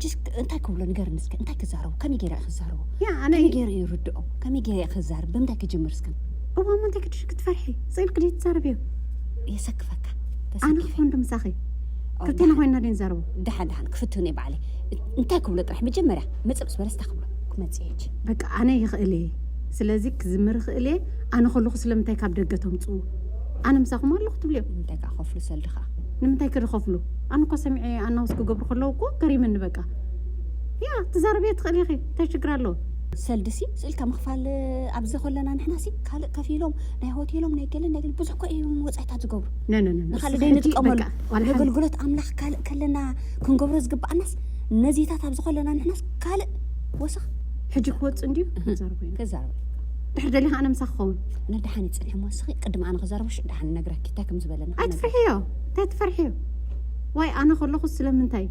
ጅስ እንታይ ክብሎ ንገርኒ እስከ፣ እንታይ ክዛረቡ፣ ከመይ ገይረ ክዛረቡ? ያ ኣነ ከመይ ገይረ ይርድኦም፣ ከመይ ገይረ ክዛረብ፣ ብምንታይ ክጅምር እስከ? እዋ ምንታይ ክድሽ ክትፈርሒ? ስኢልክ ድዩ ትዛረብዮ? የሰክፈካ ኣነ ተሰኪፈ ክኾን ዶ ምሳኺ? ኣዎ፣ ክልቴና ኮይና ድዩ ንዛረቡ? ደሓን ደሓን ክፍትነ ባዕለ እንታይ ክብሎ ጥራሕ መጀመርያ መፀብፅ በለስታ ክብሎ ክመፅእ ሕጂ በቃ ኣነ ይኽእል እየ። ስለዚ ክዝምር ይኽእል እየ። ኣነ ከለኹ ስለምንታይ ካብ ደገ ተምፅኡ? ኣነ ምሳኹም ኣለኹ ትብልዮ። እንታይ ከዓ ከፍሉ ሰልዲ ከዓ ንምንታይ ክድኸፍሉ? ኣነ እኮ ሰሚዐ ኣናውስ ክገብሩ ከለዉ እኮ ገሪምኒ በቃ። ያ ትዛረብዮ ትኽእል ኢኺ። እንታይ ሽግር ኣለዎ? ሰልዲ ሲ ስኢልካ ምኽፋል ኣብዚ ከለና ንሕና ሲ ካልእ ከፊሎም ናይ ሆቴሎም ናይ ገለን ናይ ገለን ብዙሕ እኮ እዮም ወፃኢታት ዝገብሩ ነ ነ ነ ነ። ንካልእ እስኪ ደይ ሕጂ ንጥቀመሉ በቃ ዋላ ሓንቲ ኣገልግሎት ኣምላኽ ካልእ ከለና ክንገብሮ ዝግባኣናስ ነዚታት ኣብዚ ከለና ንሕናስ ካልእ ወሰኽ ሕጂ ክወፅእ እንድዩ ንዛረቡ ኢና። ክዛረብ ድሕር ደሊኻ ኣነ ምሳኺ ክኸውን ነድሓን ይፅንሕ ሞ እስኺ ቅድሚ ኣነ ክዛረቡ ሽዑ ድሓን ነግረኪ እንታይ ከም ዝበለና ኣይትፍርሕዮ። እንታይ ትፈርሕዮ? ዋይ ኣነ ከለኹ ስለምንታይ?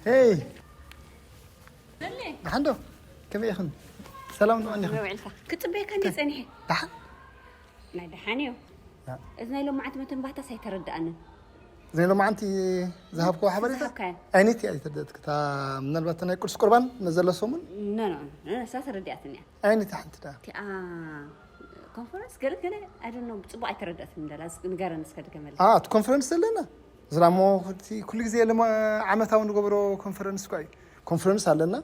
ሄይ ደሓን ዶ? ከመይ ኢኽን? ሰላም ዶ ኣኒኽን? ውዕልካ ክፅበየካ እንደ ፀኒሐ ደሓን? ናይ ደሓን እዩ። ያ። እዚ ናይ ሎማዓንቲ መተንባህታስ ኣይተረድኣንን። ናይ ሎማዓንቲ ዝሃብክዎ ሓበሬታ ዝሃብካዮ። ኣይነት እያ ኣይተረድኣትክ። እታ ምናልባት ናይ ቅዱስ ቁርባን ነዘሎ ሰሙን ኖ ኖ ኖ፣ እሳ ተረዲኣትኒ እያ። ኣይነት ሓንቲ ዳ እቲኣ ኮንፈረንስ ገለ ገለ ኣይደኖ ብፅቡቅ ኣይተረድኣትኒ ደላ ንገረን እስከ ድገመለ። ኣ እቲ ኮንፈረንስ ዘለና ዝላሞ ኩሉ ግዜ ለማ ዓመታዊ ንገብሮ ኮንፈረንስ እኳ እዩ። ኮንፈረንስ ኣለና።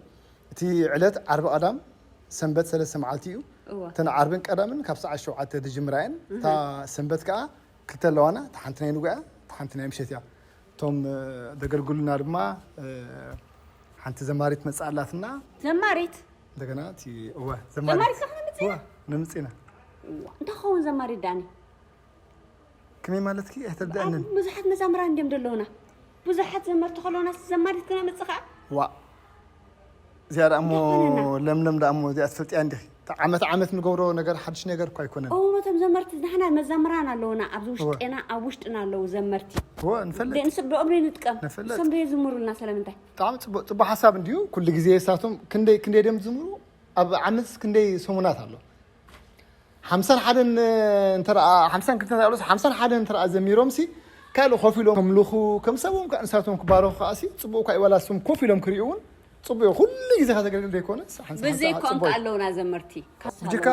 እቲ ዕለት ዓርቢ ቀዳም ሰንበት ሰለስተ መዓልቲ እዩ። እወ። እተን ዓርብን ቀዳምን ካብ ሰዓት ሸውዓተ ዝጅምራ እየን። እታ ሰንበት ከዓ ክልተ ኣለዋና። እታ ሓንቲ ናይ ንጉያ፣ እታ ሓንቲ ናይ ምሸት እያ። እቶም እ፣ ዘገልግሉና ድማ እ፣ ሓንቲ ዘማሪት መፅኣ ኣላትና። ዘማሪት እንደገና እቲ እወ ዘማሪት ከ ክነምፅእ ኢና? እወ ነምፅእ ኢና። እንታይ ክኸውን ዘማሪት ዳኒ? ከመይ ማለትኪ ኣይተርድኣንን። ብዙሓት መዛምራን እንዲዮም ዘለውና። ብዙሓት ዘመርቲ ከለውና ዘማሪት ክነምፅእ ከዓ ዋ እዚኣ ደኣ እሞ እንታይ ኮነና? ለምለም ደኣ እሞ እዚኣ ትፈልጥያ እንዲኺ። እታ ዓመት ዓመት ንገብሮ ነገር ሓድሽ ነገር እኳ ኣይኮነን። እውነቶም ዘመርቲ ንሕና መዛምራን ኣለውና ኣብዚ ውሽጤና ኣብ ውሽጥና ኣለዉ ዘመርቲ። እወ ንፈልጥ። ንስብ ብኦም ንጥቀም ንፈልጥ። እሶም ዶ የዝምሩልና ስለምንታይ? ብጣዕሚ ፅቡቅ ፅቡቅ ሓሳብ እንዲዩ። ኩሉ ግዜ እሳቶም ክንደይ ክንደይ ድዮም ዝዝምሩ? ኣብ ዓመትስ ክንደይ ሰሙናት ኣሎ? ሓምሳን ሓደን እንተረኣ ሓምሳን ክልተን ኣለስ ሓምሳን ሓደን እንተረኣ ዘሚሮም ሲ ካልእ ኮፍ ኢሎም ከምልኹ ከም ሰቦም ከዓ ንሳቶም ክባረኹ ከዓ ሲ ፅቡቅ እኳ ይበላ እሶም ኮፍ ኢሎም ክሪኡ እውን ፅቡቅ እዩ። ኩሉ ግዜ ከተገልግል ዘይኮነ ሓንሳብ ሓንሳብ ብዘይኮም ፅቡቅ እዩ። ኣለውና ዘመርቲ ብጀካ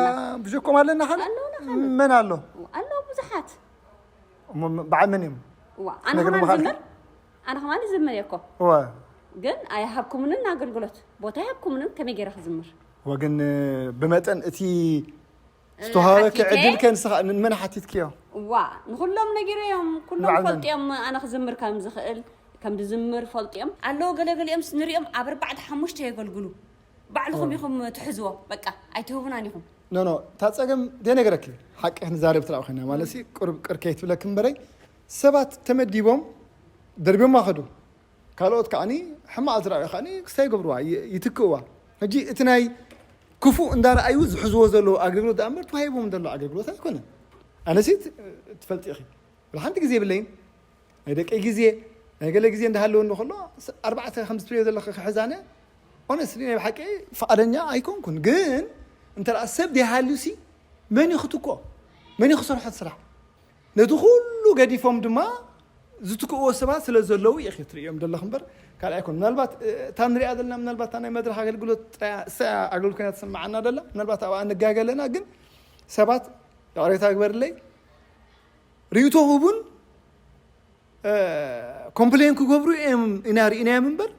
ብጀኮም ኣለና ካለ ኣለውና ካለ። መን ኣሎ? ኣለዉ ብዙሓት። እሞ በዓል መን እዮም? እዋ ኣነ ነገር ከማን ምኻድ ዝምር ኣነ ከማን ዝምር እየ እኮ እወ ግን ኣይሃብኩምንን ኣገልግሎት ቦታ ኣይሃብኩምንን ከመይ ገይረ ክዝምር? ወግን ብመጠን እቲ ዝተዋሃበኪ ሓቲተ? ዕድል ከንስኻ ንመን ሓቲትክዮ? እዋ ንኩሎም ነጊረዮም ኩሎም ንባዕል መን? ፈልጥዮም ኣነ ክዝምር ከም ዝኽእል ከም ዝዝምር ፈልጥዮም ኣለዉ ገለገሊኦም ንሪኦም ኣብ ኣርባዕተ ሓሙሽተ የገልግሉ ባዕልኹም ኢኹም ትሕዝዎ በቃ ኣይትህቡናን ኢኹም ኖ ኖ እታ ፀገም ደነገረኪ ሓቂ ክንዛረብ ትረኣ ኮይና ማለት ሲ ቅርብ ቅር ከይትብለክ እምበረይ ሰባት ተመዲቦም ደርቢዮማ ከዱ ካልኦት ከዓኒ ሕማቕ ዝረኣዩ ከዓኒ ክስታይ ይገብርዋ ይ- ይትክእዋ ሕጂ እቲ ናይ ክፉእ እንዳረኣዩ ዝሕዝዎ ዘለዉ ኣገልግሎት ደኣ እምበር ተዋሂቦም ዘሎ ኣገልግሎት ኣይኮነን ኣነሲ ት- ትፈልጢ ኢኺ ብላ ሓንቲ ግዜ የብለይን ናይ ደቂ ግዜ ናይ ገለ ግዜ እንዳሃለወኒ ከሎ ስ- ኣርባዕተ ከም ዝትሪዮ ዘለኺ ክሕዛነ ኦነስትሊ ናይ ብሓቂ ፍቓደኛ ኣይኮንኩን ግን እንተ ደኣ ሰብ ዘይሃልዩ ሲ መን እዩ ክትኮ መን እዩ ክሰርሖ እቲ ስራሕ ነቲ ኩሉ ገዲፎም ድማ ዝትክእዎ ሰባት ስለ ዘለዉ ኢኺ ትርእዮም ዘለኹ እምበር ካልእ ኣይኮን ምናልባት እ፣ እታ ንሪኣ ዘለና ምናልባት እታ ናይ መድረኽ ኣገልግሎት ጥራይ እሳ ኣገልግሎት ኮይና ትስምዓና ደላ ምናልባት ኣብኣ ንጋገ ኣለና ግን ሰባት ይቕሬታ ግበርለይ ርእይቶ ህቡን ኮምፕሌን ክገብሩ እዮም ኢና ርኢናዮም እምበር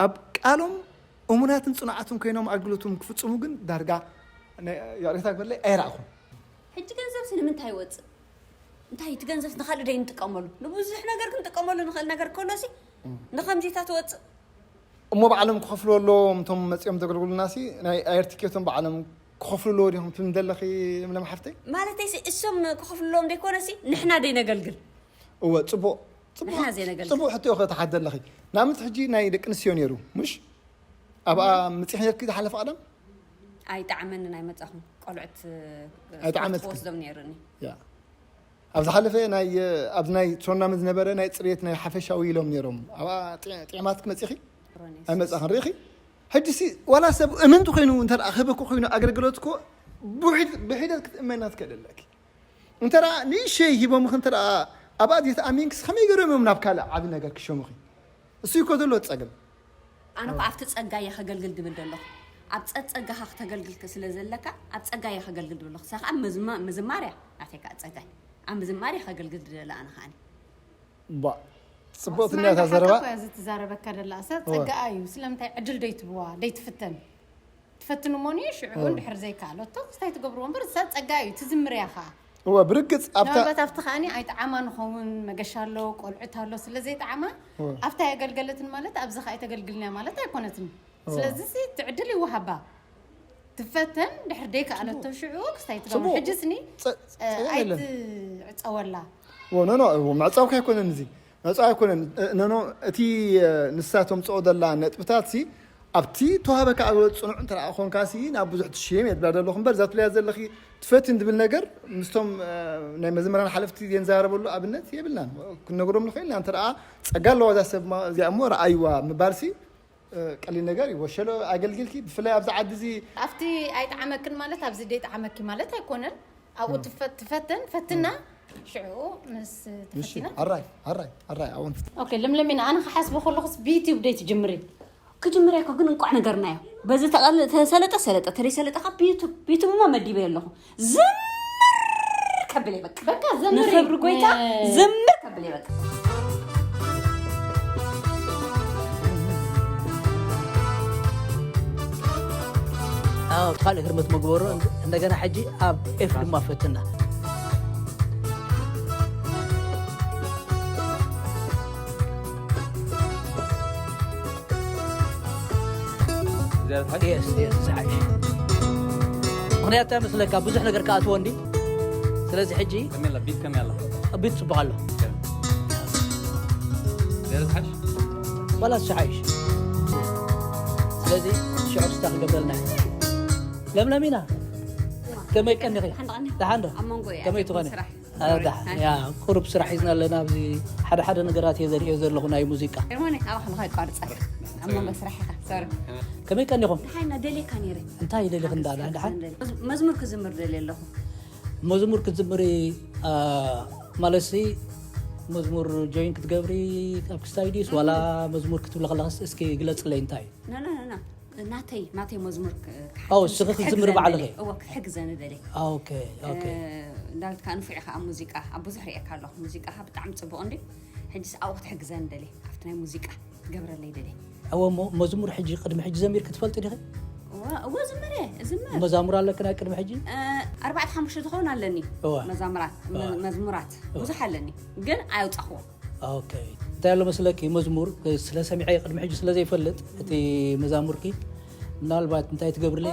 ኣብ ቃሎም እሙናትን ፅኑዓትን ኮይኖም ኣገልግሎቶም ክፍፅሙ ግን ዳርጋ ናይ- ይቕሬታ ግበርለይ ኣይረኣኹን ሕጂ ገንዘብ ሲ ንምንታይ ይወፅእ? እንታይ እቲ ገንዘብ ንካልእ ደይ ንጥቀመሉ ንብዙሕ ነገር ክንጥቀመሉ ንኽእል ነገር ከሎ ሲ ንከምዚታት ትወፅእ እሞ ባዕሎም ክኸፍሉ ኣለዎም እቶም መፂኦም ዘገልግሉና ሲ ናይ ኣየር ቲኬቶም ባዕሎም ክኸፍሉ ኣለዎ ዲኹም ትብል ዘለኺ ለምለም ሓፍተይ ማለተይ ሲ እሶም ክኸፍልሎም ዘይኮነ ሲ ንሕና ደይ ነገልግል እወ ፅቡቅ ፅቡቅ ንሕና ዘይነገልግል። ፅቡቅ ሕቶ ኢኸ ትሓት ዘለኺ ንኣብነት ሕጂ ናይ ደቂ ኣንስትዮ ነይሩ ምሽ ኣብኣ ምፂ ነርኪ ዝሓለፈ ቀደም ኣይጣዕመንን ኣይመፃኹም ቆልዑት ኣይጣዕመትክን። ወስዶም ነይሩኒ ያ ኣብ ዝሓለፈ ናይ ኣብዚ ናይ ቶርናመንት ዝነበረ ናይ ፅሬት ናይ ሓፈሻዊ ኢሎም ነይሮም ኣብኣ ጥዕ- ጥዕማትክ መፂኺ ሮኔስ። ኣይመፃኽን ርኢኺ ሕጂ ሲ ዋላ ሰብ እምንቲ ኮይኑ እንተ ደኣ ክህበኩ ኮይኑ ኣገልግሎት እኮ ብሒድ- ብሒደት ክትእመና ትክእል ኣለኪ። እንተ ደኣ ንእሸይ ሂቦምክ እንተ ደኣ ኣብኣ ዘይተኣሚንክስ ከመይ ገይሮም እዮም ናብ ካልእ ዓቢ ነገር ክሸሙኺ? እሱ እኮ ዘሎ ጸገም። ኣነ እኮ ኣብቲ ጸጋ እየ ከገልግል ድብል ደለኹ። ኣብ ጸ- ጸጋኻ ክተገልግል ስለ ዘለካ ኣብ ጸጋ እየ ከገልግል ድብል ደለኹ። እሳ ከዓ ምዝማ- ምዝማር እያ ናተይ ከዓ ጸጋይ። ኣብ ምዝማር እየ ከገልግል ድደለ ኣነ ከዓኒ። ባ ጽቡቅ ትንያታ ዘረባ። እያ ዝትዛረበካ ደላ ሰብ ጸጋኣ እዩ። ስለምንታይ ዕድል ደይትብዋ ደይትፍተን? ትፈትን እሞ ንየ ሽዑ እንድሕር ዘይከኣለቶ ክስታይ ትገብርዎ እምበር እሳ ጸጋ እዩ። ትዝምር እያ ከዓ። እወ ብርግጽ ኣብታ ምናልባት ኣብቲ ከዓኒ ኣይጠዓማ ንኸውን መገሻ ኣሎ፣ ቆልዑት ኣሎ፣ ስለ ዘይጠዓማ ኣብታ የገልገለትን ማለት ኣብዚ ከዓ ኣይተገልግልንያ ማለት ኣይኮነትን። ስለዚ ሲ ትዕድል ይወሃባ። ትፈተን ድሕር ደይከኣለቶ ሽዑ ክስታይ ትገብር። ጽቡቅ። ሕጂ ስኒ ጸ- ጸ- የለን። ኣይትዕፀወላ። ኖ ኖ፣ መዕፃውካ ኣይኮነን፣ እዚ መዕፃው ኣይኮነን። ኖ ኖ፣ እቲ ንሳ ተምፅኦ ዘላ ነጥብታት ሲ ኣብቲ ተዋህበካ ኣብ ፅኑዕ እንተ ደኣ ኮንካ ሲ ናብ ብዙሕ ትሽየም የድላ ዘለኹ እምበር፣ እዛ ትብልያ ዘለኺ ትፈትን ዝብል ነገር ምስቶም ናይ መዘምራን ሓለፍቲ የንዛረበሉ ኣብነት የብልናን። ክንነግሮም ንኽእል ኢና። እንተ ደኣ ፀጋ ኣለዋ እዛ ሰብ እዚኣ እሞ ረኣይዋ ምባል ሲ ቀሊል ነገር እዩ። ወሸሎ ኣገልግልኪ ብፍላይ ኣብዚ ዓዲ እዚ ኣብቲ ኣይጠዓመክን ማለት ኣብዚ ደይጠዓመኪ ማለት ኣይኮነን። ኣብኡ ትፈ- ትፈትን ፈትና ሽዑ ምስ እሺ ተፈቲና ኣራይ ኣራይ ኣራይ ኣወንት ኦኬ። ለምለሚና ኣነ ክሓስቦ ከለኹስ ብዩቲዩብ ደይ ትጅምሪ? ክጅምር እኮ ግን እንቋዕ ነገርናዮ። በዚ ተቐል- ተሰለጠ ሰለጠ ተደይ ሰለጠ ካብ ብዩቱብ ብዩቱብ እሞ መዲበ ኣለኹ። ዝምር ከብል እየ በቃ። በቃ ዘምሪ። ንኽብሪ ጎይታ እ- ዝምር ከብል እየ በቃ። ኣብ ካልእ ህርመት መግበሮ እንደገና ሕጂ ኣብ ኤፍ ድማ ፈትና። زيادة حاج؟ የስ የስ ዝሓይሽ ምክንያቱ እንታይ መስለካ ብዙሕ ነገር ክኣትዎ እንዲ። ስለዚ ሕጂ كمل بيت كمل ቢት ጽቡቕ ኣሎ። زيادة حاج؟ ዋላ ዝሓይሽ። ስለዚ ሽዑ ክስታ ክገብረልና እዩ። ለምለም ኢና። ከመይ ቀኒኺ? ሓንቲ ቀኒ ደሓን ዶ? ኣብ መንጎ እያ ከመይ ኣብ ትኾኒ? ስራሕ። ኣ፣ ደሓን። ያ ቁሩብ ስራሕ ሒዝና ኣለና። ኣብዚ ሓደ ሓደ ነገራት እየ ዘርእዮ ዘለኹ ናይ ሙዚቃ። ሄርሞኒ፣ ኣባኻ ንኸይቋርጸካ ኣብ መንጎ ስራሕ ኢኻ። ሶሪ። ከመይ ቀኒኹም? ደሓይ እና ደልየካ ነይረ። እንታይ ደሊኺ እንዳለ? ደሓን? መዝ- መዝሙር ክዝምር ደልየ ኣለኹ። መዝሙር ክትዝምሪ ኣ፣ ማለትሲ መዝሙር ጆይን ክትገብሪ ኣብ ክስታይ ድዩስ ዋላ መዝሙር ክትብሊ ከለኻስ እስኪ ግለጽለይ እንታይ እዩ? ና ና ና ና። ናተይ ናተይ መዝሙር ክ- ኣው፣ ክሓትም- እስኺ ክትዝምሪ ክሕግዘኒ ባዕልኺ? ደልየ። እወ ክሕግዘኒ ደልየ። ኦኬ ኦኬ። እንዳልካ ንፉዕ ኢኻ ኣብ ሙዚቃ ኣብ ብዙሕ ርእየካ ኣለኹ። ሙዚቃኻ ብጣዕሚ ጽቡቕ እንዲ። ሕጂስ ኣብኡ ክትሕግዘኒ ደልየ። ኣብቲ ናይ ሙዚቃ ትገብረለይ ደልየ። እወ እሞ መዝሙር ሕጂ ቅድሚ ሕጂ ዘሚርኪ ትፈልጢ ዲኺ? እወ እወ ዝምር እየ ዝምር። መዛሙር ኣለኪ ናይ ቅድሚ ሕጂ? እ፣ ኣርባዕተ ሓሙሽተ ዝኾን ኣለኒ እወ። መዛምራት እወ። መ- መዝሙራት ብዙሕ ኣለኒ ግን ኣየውጻኽዎ። ኦኬ። እንታይ ኣሎ መስለኪ መዝሙር ስለ ሰሚዐ ቅድሚ ሕጂ ስለ ዘይፈልጥ እቲ መዛሙርኪ ምናልባት እንታይ ትገብርለይ?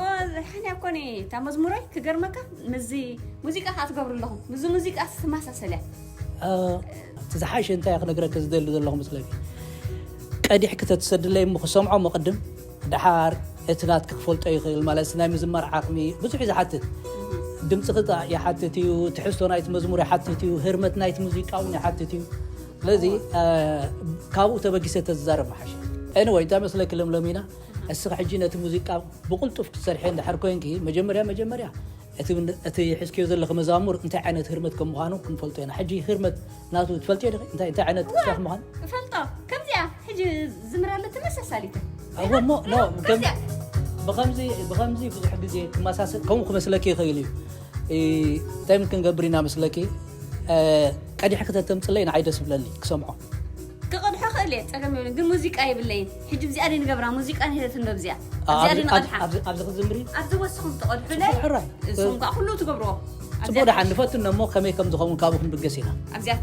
ሓንያ ኮኒ እታ መዝሙረይ ክገርመካ ምዚ ሙዚቃ ከዓ ትገብሩ ኣለኹም። ምዚ ሙዚቃ ትመሳሰል እያ። እ፣ እቲ ዝሓሸ እንታይ ክነግረኪ ዝደሊ ዘለኹ መስለኪ ቀዲሕኪ ተትሰድለይ እሞ ክሰምዖ መቕድም ድሓር እቲ ናትኪ ክፈልጦ ይኽእል ማለት ናይ ምዝማር ዓቕሚ ብዙሕ እዩ ዝሓትት። ድምፂ ክጣ ይሓትት እዩ፣ ትሕዝቶ ናይቲ መዝሙር ይሓትት እዩ፣ ህርመት ናይቲ ሙዚቃ እውን ይሓትት እዩ። ስለዚ እ፣ ካብኡ ተበጊሰ ተዝዛረብ ምሓሸ። ኤኒወይ እንታይ መስለኪ ለምለሚና፣ እስኺ ሕጂ ነቲ ሙዚቃ ብቕልጡፍ ክትሰርሒ እንድሕር ኮይንኪ መጀመርያ መጀመርያ እቲ እቲ ሒዝክዮ ዘለኺ መዛሙር እንታይ ዓይነት ህርመት ከም ምዃኑ ክንፈልጦ ኢና። ሕጂ ህርመት ናቱ ትፈልጥዮ ዲኺ? እንታይ እንታይ ዓይነት ክስራሕ ምዃኑ? እፈልጦ ከምዚኣ ሕጂ ዝምራለ ተመሳሳሊት እሞ ኖ ከም- ብኸምዚ ብኸምዚ ብዙሕ ግዜ ክመሳሰል ከምኡ ክመስለኪ ይኽእል እዩ። እ፣ እንታይ ምን ክንገብር ኢና መስለኪ? እ፣ ቀዲሕ ክተተምፅለይ ንዓይ ደስ ይብለኒ ክሰምዖ። ክቐድሖ ክእል እየ ጸገም የብለን ግን ሙዚቃ የብለይን። ሕጂ ብዚኣ ደይ ንገብራ ሙዚቃ ንሄደት እንዶ ብዚኣ ኣ፣ ኣብዚኣ ደይ ኣብዚ- ንቐድሓ ኣብዚ- ኣብዚ ክትዝምሪ ኣብዚ ወስኹም ትቐድሑለ ሕራይ። እሱም ከዓ ኩሉ ትገብርዎ። ፅቡቅ ደሓን ንፈትኖ እሞ ከመይ ከም ዝኸውን ካብኡ ክንብገስ ኢና። ኣብዚኣ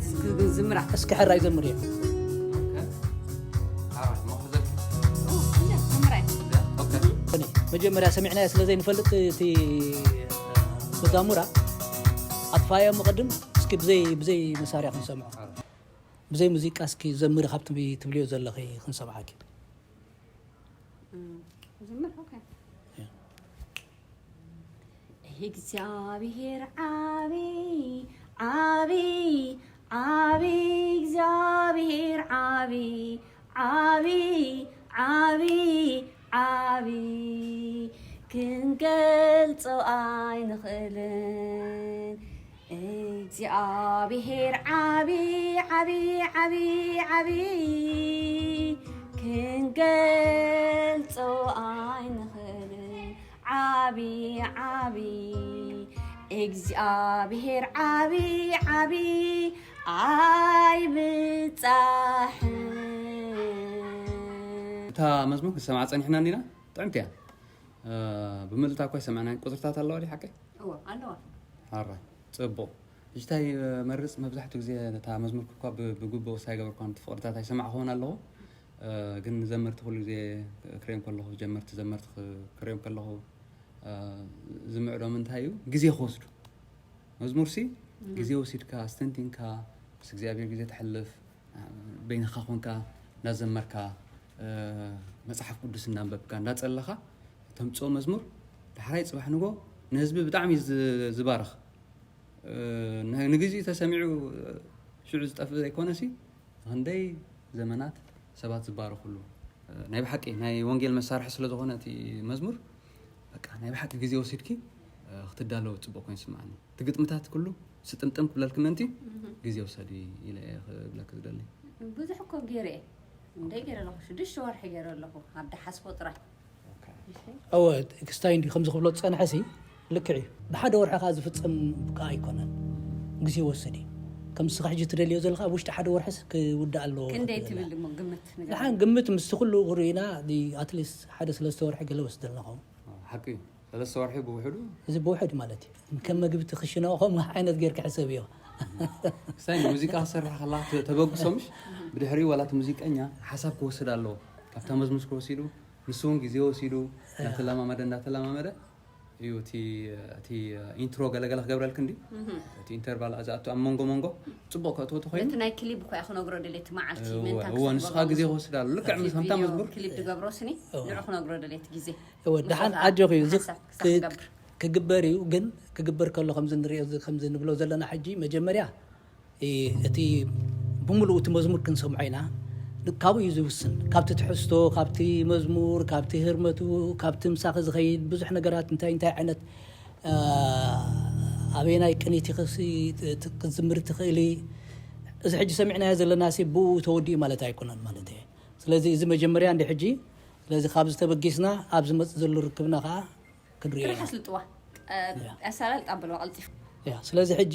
ዝምራ እስኪ ሕራይ ዘምርዮ። اوكي. حرام ما خذت. ምራይ اوكي. እኔ መጀመርያ ሰሚዕናዮ ስለ ዘይንፈልጥ እቲ መዛሙራ ኣጥፋዮ ምቕድም እስኪ ብዘይ ብዘይ መሳርያ ክንሰምዖ ብዘይ ሙዚቃ እስኪ ዘምሪ ካብቲ ትብልዮ ዘለኺ ክንሰምዓኪ። ዝምር ኦኬ። እግዚኣብሔር ዓቢ ዓቢ ዓቢ እግዚኣብሔር ዓቢ ዓቢ ዓቢ ዓቢ ክንገልጾ ኣይንኽእልን። እግዚኣብሔር ዓቢ፣ ዓቢ፣ ዓቢ፣ ዓቢ ክንገልጾ ኣይንኽእልን። ዓቢ፣ ዓቢ እግዚኣብሔር ዓቢ፣ ዓቢ ኣይብጻሕን። እታ መዝሙር ክንሰምዓ ጸኒሕና እንዲና። ጥዕምቲ እያ። ብምልእታ እኳ ይሰምዕና። ቁፅርታት ኣለዋ ድዩ ሓቀይ? እዎ ኣለዋ። ኣራ ጽቡቕ። እጅታይ መርጽ መብዛሕትኡ ግዜ ነታ መዝሙር እኳ ብግቡእ ወሳይ ገበርኳ፣ ፍቕድታት ኣይሰማዕኹን ኣለኹ። ግን ዘመርቲ ኩሉ ግዜ ክሪኦም ከለኹ፣ ጀመርቲ ዘመርቲ ክሪኦም ከለኹ ዝምዕዶም እንታይ እዩ? ግዜ ክወስዱ። መዝሙር ሲ ግዜ ወሲድካ ኣስተንቲንካ ምስ እግዚኣብሔር ግዜ ተሕልፍ፣ በይንኻ ኮንካ እናዘመርካ፣ መጽሓፍ ቅዱስ እናንበብካ፣ እናጸለኻ ተምጽኦ መዝሙር፣ ዳሕራይ ጽባሕ ንጎ ንህዝቢ ብጣዕሚ እዩ ዝ- ዝባርኽ። ንግዜኡ ተሰሚዑ ሽዑ ዝጠፍእ ዘይኮነሲ፣ ንክንደይ ዘመናት ሰባት ዝባረኽሉ፣ ናይ ብሓቂ ናይ ወንጌል መሳርሒ ስለዝኾነ እቲ መዝሙር፣ በቃ ናይ ብሓቂ ግዜ ወሲድኪ ክትዳለዊ ጽቡቕ ኮይኑ ይስምዓኒ። እቲ ግጥምታት ኩሉ ስጥምጥም ክብለልኪ ምእንቲ ግዜ ውሰዲ ኢለ እየ ክብለኪ ዝደሊ። ብዙሕ እኮ ገይረ እየ። እንደ ገይረ ኣለኹ ሽዱሽተ ወርሒ ገይረ ኣለኹ ኣብ ደሓስቦ ጥራይ። እወ ክስታይ እንዲ ከምዚ ክብሎ ዝፀንሐ ሲ ልክዕ እዩ። ብሓደ ወርሒ ከዓ ዝፍፀም ከዓ ኣይኮነን፣ ግዜ ይወስድ እዩ። ከም ንስኻ ሕጂ ትደልዮ ዘለካ ኣብ ውሽጢ ሓደ ወርሕስ ክውዳእ ኣለዎ ክንደይ ክትብል ትብል እሞ ግምት ንገር። ድሓን ግምት ምስቲ ኩሉ ክርእዩና ኣትሊስት ሓደ ሰለስተ ወርሒ ገለ ወስደልና ኸውን። ሓቂ እዩ። ሰለስተ ወርሒ ብውሕዱ እዚ ብውሕድ ማለት እዩ። ከም መግቢ ትኽሽኖ ከምኡ ዓይነት ጌርካ ሕሰብ እዮ። ክሳይ ሙዚቃ ክሰርሕ ከላ ተ- ተበግሶ ምሽ ብድሕሪኡ ዋላ እቲ ሙዚቀኛ ሓሳብ ክወስድ ኣለዎ። ካብታ መዝሙር ክወሲዱ ንሱ እውን ግዜ ወሲዱ እናተለማመደ እናተለማመደ እዩ እቲ እቲ ኢንትሮ ገለገለ ክገብረልክ እንዲ እቲ ኢንተርቫል ዝኣቱ ኣብ መንጎ መንጎ ጽቡቕ ከእትዎ ተኮይኑ ነቲ ናይ ክሊብ እኮ እያ ክነግሮ ደልየ እቲ መዓልቲ እወ፣ ምእንታ እወ፣ ንስኻ ግዜ ክወስድ ኣሎ። ልክዕ ምስ ከምታ መዝሙር ክሊብ ድገብሮ ስኒ ንዑ ክነግሮ ደልየ እቲ ግዜ እወ፣ ደሓን ንኸፍኣ ኣጆኺ እዩ። እዚ ሓሳብ ክሳብ ክገብር ክግበር እዩ፣ ግን ክግበር ከሎ ከምዚ ንሪኦ ከምዚ ንብሎ ዘለና ሕጂ መጀመርያ እቲ ብምሉኡ እቲ መዝሙር ክንሰምዖ ኢና። ካብኡ እዩ ዝውስን። ካብቲ ትሕዝቶ፣ ካብቲ መዝሙር፣ ካብቲ ህርመቱ፣ ካብቲ ምሳኺ ዝኸይድ ብዙሕ ነገራት እንታይ እንታይ ዓይነት ኣበየናይ ቅኒት ክትዝምሪ ትኽእሊ። እዚ ሕጂ ሰሚዕናዮ ዘለና ሲ ብኡ ተወዲኡ ማለት ኣይኮነን ማለት እየ። ስለዚ እዚ መጀመርያ እንዲ ሕጂ ስለዚ ካብዚ ተበጊስና ኣብ ዝመፅእ ዘሎ ርክብና ከዓ ክንሪኦ ኢና። ትርሓስ ልጥዋ ኣሳላልጣ በልዋ ቀልጢፍ ያ ስለዚ ሕጂ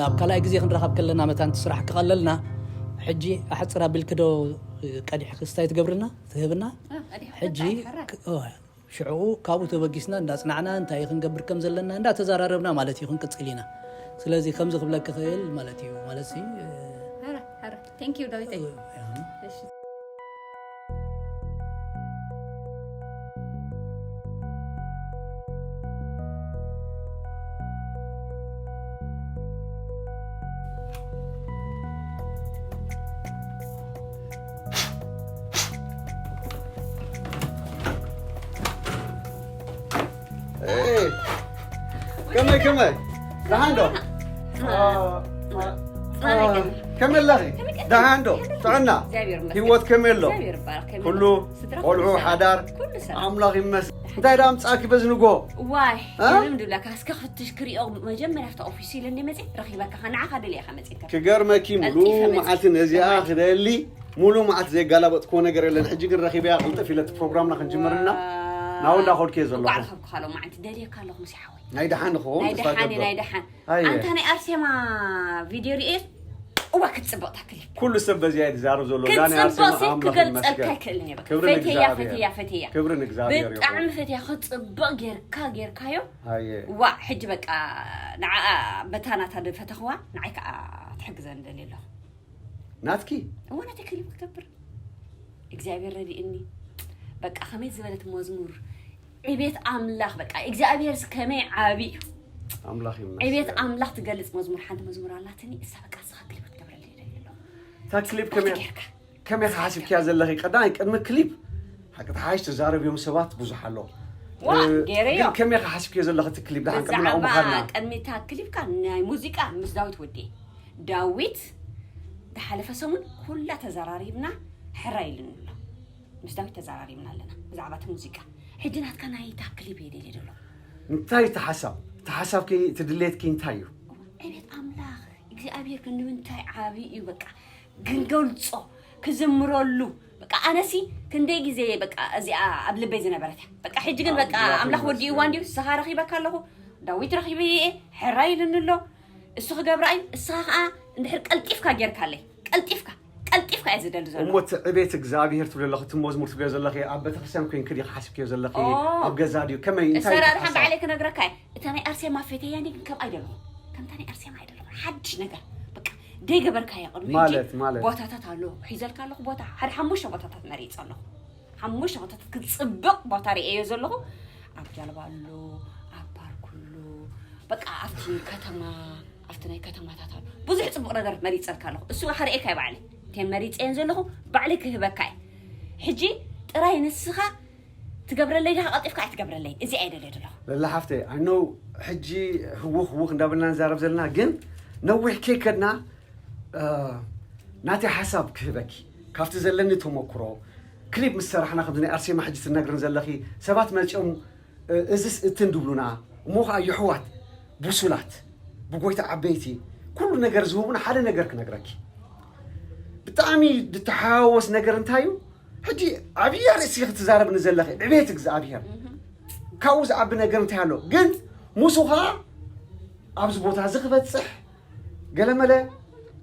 ኣብ ካልኣይ ግዜ ክንረኻብ ከለና መታን እቲ ስራሕ ክቐለልና ሕጂ ኣሕፅር ኣቢልኪ ዶ ቀዲሕ ክስታይ ትገብርና ትህብና ሕጂ ሽዕኡ ካብኡ ተበጊስና እንዳፅናዕና እንታይ ክንገብር ከም ዘለና እንዳተዘራረብና ማለት እዩ ክንቅፅል ኢና። ስለዚ ከምዚ ክብለክ ክኽእል ማለት እዩ ማለት ቴንኪዩ ዳዊተይ ከመይ ከመይ ደሓን ዶ? ከመይ ኣለኺ? ደሓን ዶ? ጥዕና? ህይወት ከመይ ኣሎ? ኩሉ ቆልዑ ሓዳር ኣምላኽ ይመስል። እንታይ ደኣ ምጻእኪ በዚ ንጎ? ዋይ ምንም ድብለካ እስከ ክትሽ ክሪኦ መጀመርያ ኣብቲ ኦፊስ ኢለ እንደ መፅእ ረኺበካ ንዓኻ ደልየካ መፅእካ ክገርመኪ ሙሉ መዓልቲ ነዚኣ ክደሊ ሙሉ መዓልቲ ዘይጋላበጥክዎ ነገር የለን። ሕጂ ግን ረኺበያ ቅልጥፍ ኢለ እቲ ፕሮግራምና ክንጅምርና ናው እንዳኸድኩ እየ ዘለኹ። ካሎ መዓልቲ ደልየካ ኣለኹ ምስ ሓወይ ናይ ደሓን ንኸውን ናይ ደሓን ናይ ደሓን ኣንታ ናይ ኣርሴማ ቪድዮ ርኤ እዋ ክትፅብቕ ታክል ኩሉ ሰብ በዚያ ይዛረብ ዘሎ እዛ ናይ ኣርሴማ ክትፅብቕ ሲ ኣምላኽ ክገልፀልካ ይመስገን። ይክእልን እየ ክብሪ ፈትያ ንእግዚኣብሔር። ፈትያ ፈትያ ክብሪ ንእግዚኣብሔር ይኹን። ብጣዕሚ ፈትያ ክትፅብቕ ጌርካ ጌርካዮ ኣየ ዋ ሕጂ በቃ ንዓ በታ ናታ ድፈተኽዋ ንዓይ ከዓ ትሕግዘን ደልየ ኣለኹ ናትኪ እዋ ናተይ ክሊፕ ክገብር እግዚኣብሔር ረድእኒ በቃ ከመይ ዝበለት መዝሙር ዕቤት ኣምላኽ በቃ እግዚኣብሔር ከመይ ዓቢ እዩ ኣምላኽ ይመስገን። ዕቤት ኣምላኽ ትገልፅ መዝሙር ሓንቲ መዝሙር ኣላትኒ እሳ በቃ ንስኻ ክሊፕ ክትገብረለይ ደልየ ኣለኹ እታ ክሊፕ ከመይ ጌርካ ከመይ ሓሲብክያ ዘለኺ ቀዳማይ ቅድሚ ክሊፕ ሓቂ ተሓሽ ተዛረብዮም ሰባት ብዙሕ ኣሎ ዋ ገይረዮ ግን ከመይ ሓሲብክዮ ዘለኺ እቲ ክሊፕ ደሓን ቅድሚ ናብኡ ብዛዕባ ምኻድና ቅድሚታ ክሊፕካ ናይ ሙዚቃ ምስ ዳዊት ወዴ ዳዊት ዝሓለፈ ሰሙን ኩላ ተዘራሪብና ሕራይ ኢሉኒ ኣሎ ምስ ዳዊት ተዘራሪብና ኣለና ብዛዕባ እቲ ሙዚቃ። ሕጂ ናትካ ናይ እታ ክሊፕ እየ ደልየ ዘሎ። እንታይ እቲ ሓሳብ እቲ ሓሳብኪ እቲ ድሌትኪ እንታይ እዩ? ዕቤት ኣምላኽ እግዚኣብሔር ክንዲ እንታይ ዓብዪ እዩ። በቃ ክንገልጾ ክዝምረሉ። በቃ ኣነሲ ክንደይ ግዜ በቃ እዚኣ ኣብ ልበይ ዝነበረት እያ። በቃ ሕጂ ግን በቃ ኣምላኽ ወዲእዋ እንዲዩ ንስኻ ረኺበካ ኣለኹ፣ ዳዊት ረኺበ እየ፣ ሕራይ ኢሉኒ ኣሎ። እሱ ክገብራ እዩ። እስኻ ከዓ እንድሕር ቀልጢፍካ ጌርካለይ፣ ቀልጢፍካ ቀልጢፍካ እየ ዝደሊ ዘሎ። እሞ እቲ ዕቤት እግዚኣብሔር ትብሊ ኣለኺ፣ እቲ መዝሙር ትብልዮ ዘለኺ ኣብ ቤተክርስትያን ኮይንኪ ዲኺ ሓሲብክዮ ዘለኺ? ኦ። ኣብ ገዛ ድዩ? ከመይ? እንታይ እዩ እቲ ኣሰራርሓ ሓሳብ? ባዕለይ ክነግረካ እየ። እታ ናይ ኣርሴማ ፈተያ እንዲ ግን ከምኣ ኣይደለኹ። ከምታ ናይ ኣርሴማ ኣይደለኹ። ሓድሽ ነገር በቃ ደይገበርካዮ ቅድሚ ሕጂ ማለት፣ ማለት። ቦታታት ኣሎ ሒዘልካ ኣለኹ። ቦታ ሓደ ሓሙሽተ ቦታታት መሪፀ ኣለኹ። ሓሙሽተ ቦታታት ክፅብቕ ቦታ ርእየዮ ዘለኹ። ኣብ ጃልባ ኣሎ፣ ኣብ ፓርክ ኣሎ። በቃ ኣብቲ ከተማ ኣብቲ ናይ ከተማታት ኣሎ ብዙሕ ፅቡቕ ነገር መሪፀልካ ኣለኹ። እሱ ከርእየካ እየ ባዕለይ። እተን መሪፀየን ዘለኹ ባዕለይ ክህበካ እየ። ሕጂ ጥራይ ንስኻ ትገብረለይ ዲኻ ቀልጢፍካ ኣይትገብረለይ? እዚ እየ ደልየ ዘለኹ። ለላ ሓፍተይ፣ I know ሕጂ ህውኽ ህውኽ እንዳበልና ንዛረብ ዘለና፣ ግን ነዊሕ ከይከድና፣ እ፣ ናተይ ሓሳብ ክህበኪ፣ ካብቲ ዘለኒ ተመክሮ፣ ክሊፕ ምስ ሰራሕና፣ ከምዚ ናይ ኣርሴማ ሕጂ ትነግርን ዘለኺ፣ ሰባት መፂኦም፣ እ፣ እዝስ እትን ድብሉና፣ እሞ ኸዓ የሕዋት ብሱላት፣ ብጎይታ ዓበይቲ፣ ኩሉ ነገር ዝህቡና ሓደ ነገር ክነግረኪ። ብጣዕሚ ዝተሓዋወስ ነገር እንታይ እዩ? ሕጂ ዓብዪ ኣርእስቲ ክትዛረብኒ ዘለኺ፣ ዕቤት እግዚኣብሔር። ካብኡ ዝዓቢ ነገር እንታይ ኣሎ? ግን ምስኡ ኸዓ ኣብዚ ቦታ እዚ ክበፅሕ፣ ገለመለ፣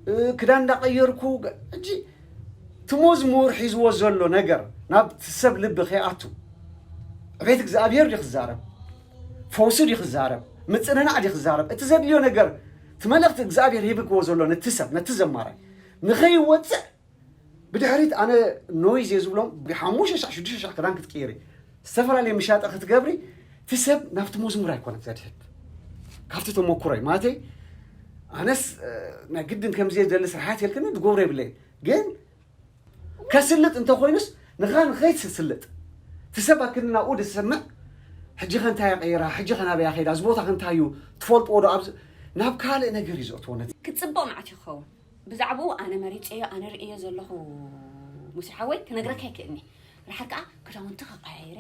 እ፣ ክዳን እንዳቐየርኩ፣ ገ-፣ ሕጂ እቲ መዝሙር ሒዝዎ ዘሎ ነገር ናብቲ ሰብ ልቢ ከይኣቱ፣ ዕቤት እግዚኣብሔር ድዩ ክዛረብ? ፈውሲ ድዩ ክዛረብ? ምጽንናዕ ድዩ ክዛረብ? እቲ ዘድልዮ ነገር፣ እቲ መልእኽቲ እግዚኣብሔር ሂብክዎ ዘሎ ነቲ ሰብ፣ ነቲ ዘማራይ፣ ንኸይወጽእ ብድሕሪት ኣነ ኖይዝ እየ ዝብሎም፣ ብሓሙሽተ ሻዕ፣ ሽዱሽተ ሻዕ ክዳን ክትቅይሪ፣ ዝተፈላለየ ምሻጠ ክትገብሪ፣ እቲ ሰብ ናብቲ መዝሙር ኣይኮነን ዘድሕድ። ካብቲ ተመኩሮይ፣ ማለተይ፣ ኣነስ፣ እ፣ ናይ ግድን ከምዚ እየ ዝደሊ ስራሓት የልክኒ፣ ድገብሮ የብለይን። ግን ከስልጥ እንተኾይኑስ፣ ንኻ ንኸይትስልጥ፣ እቲ ሰብ ኣክኒ ናብኡ ዝሰምዕ፣ ሕጂ ኸ እንታይ እያ ቀይራ፣ ሕጂ ኸ ናበይ እያ ኸይዳ፣ እዚ ቦታ ኸ እንታይ እዩ፣ ትፈልጥዎ ዶ፣ ኣብዚ፣ ናብ ካልእ ነገር እዩ ዘእትዎ ነቲ። ክትጽብቕ መዓት እዩ ክኸውን። ብዛዕባኡ ኣነ መሪጸዮ፣ ኣነ ርእዮ ዘለኹ ሙሴ ሓወይ ክነግረካ ኣይክእልኒ። ድሓር ከኣ ክዳውንቲ ከቀያይረ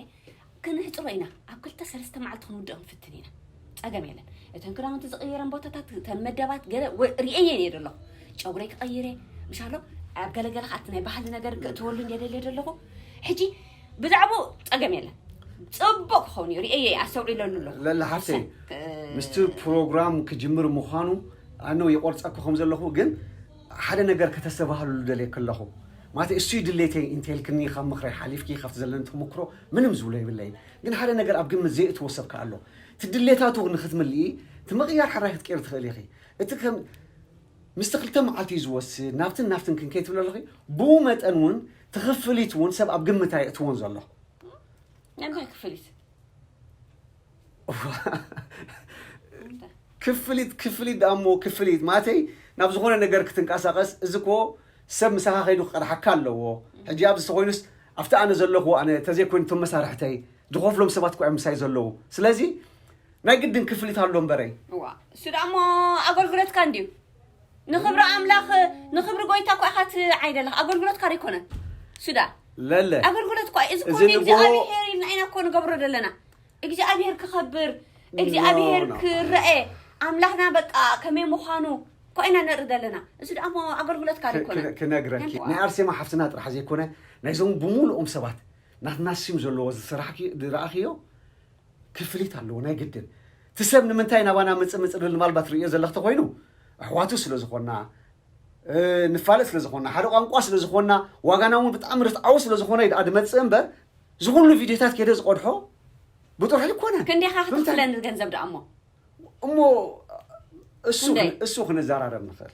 ክንሕጽሮ ኢና። ኣብ ክልተ ሰለስተ መዓልቲ ክንውድኦ ክንፍትን ኢና። ጸገም የለን። እተን ክዳውንቲ ዝቕየረን ቦታታት፣ እተን መደባት ገለ ወ-፣ ርእየየን እየ ዘለኹ። ጨጉረይ ክቐይረ፣ ምሻሎ ኣብ ገለገለ ከኣ እቲ ናይ ባህሊ ነገር ክእትወሉ እንድየ ደልየ ዘለኹ። ሕጂ ብዛዕባኡ ጸገም የለን። ጽቡቕ ክኸውን እዩ። ርእየየ እየ፣ ኣስተውዒለሉ ኣለኹ። ለላ ሓፍተይ፣ ሰ-፣ ምስቲ ፕሮግራም ክጅምር ምዃኑ ኣነ ይቆርጸኪ ከም ዘለኹ፣ ግን ሓደ ነገር ከተስተባህልሉ ደልየኪ ኣለኹ። ማለት እሱ እዩ ድሌተይ እንተልክኒ፣ ካብ ምኽረይ ሓሊፍኪ፣ ካብቲ ዘለኒ ተመክሮ ምንም ዝብሎ የብለይን። ግን ሓደ ነገር ኣብ ግምት ዘየእትዎ ሰብ ከኣ ኣሎ። እቲ ድሌታቱ ንክትምልኢ፣ እቲ ምቕያር ሕራይ ክትቀይሪ ትኽእሊ ኢኺ። እቲ ከም ምስቲ ክልተ መዓልቲ እዩ ዝወስድ፣ ናብትን ናብትን ክንከይ ትብሊ ኣለኺ። ብኡ መጠን እውን፣ እቲ ክፍሊት እውን ሰብ ኣብ ግምት ኣየእትዎን ዘሎ። ናይ እንታይ ክፍሊት? ክፍሊት፣ ክፍሊት ደኣ እሞ ክፍሊት። ማለተይ፣ ናብ ዝኾነ ነገር ክትንቀሳቐስ፣ እዚ እኮ ሰብ ምሳኻ ከይዱ ክቐድሓካ ኣለዎ። ሕጂ ኣብዚ ተኾይኑስ፣ ኣብቲ ኣነ ዘለኹ፣ ኣነ ተዘይኮይኑ እቶም መሳርሕተይ፣ ዝኸፍሎም ሰባት እኮ እዮም ምሳይ ዘለዉ። ስለዚ፣ ናይ ግድን ክፍሊት ኣሎ እምበረይ። እዋ፣ እሱ ደኣ እሞ ኣገልግሎትካ እንድዩ። ንኽብሪ ኣምላኽ፣ ንኽብሪ ጎይታ እኮ ኢኻ ትዓይ ዘለኻ። ኣገልግሎትካ ዶ ኣይኮነን? እሱ ደኣ ለለ። ኣገልግሎት እኮ እዩ። እዚ እኮ እዚ ንግሆ ንእግዚኣብሔር ኢልና ኢና እኮ ንገብሮ ዘለና። እግዚኣብሔር ክኸብር፣ እግዚኣብሔር ኖ፣ ኖ። ክረአ፣ ኣምላኽና በቃ ከመይ ምዃኑ እኮ ኢና ንርኢ ዘለና። እዚ ደኣ እሞ ኣገልግሎትካ ዶ ክ-፣ ኣይኮነን? ክ-፣ ክነግረኪ። ነንተ ናይ ኣርሴማ ሓፍትና ጥራሕ ዘይኮነ፣ ናይዞም ብምሉኦም ሰባት ናትና ስም ዘለዎ ዝሰራሕኪ-፣ ዝረኣኽዮ ክፍሊት ኣለዎ ናይ ግድን። እቲ ሰብ ንምንታይ ናባና ምጽእ ምጽእ ዝብል ምናልባት ርእዮ ዘለኽ ተኾይኑ፣ ኣሕዋቱ ስለ ዝኾንና፣ እ፣ ንፋለጥ ስለ ዝኾንና፣ ሓደ ቋንቋ ስለ ዝኾንና፣ ዋጋና እውን ብጣዕሚ ርትዓዊ ስለ ዝኾነ እዩ ደኣ ዝመጽእ እምበር፣ እዚ ኩሉ ቪድዮታት ከይደ ዝቐድሖ ብጥርሑ ኣይኮነን። ክንደኻ ብምንታይ? ክትኽፍለኒ ገንዘብ ደኣ እሞ? እሞ እሱ ክንደይ? እሱ ክንዘራረብ ንኽእል።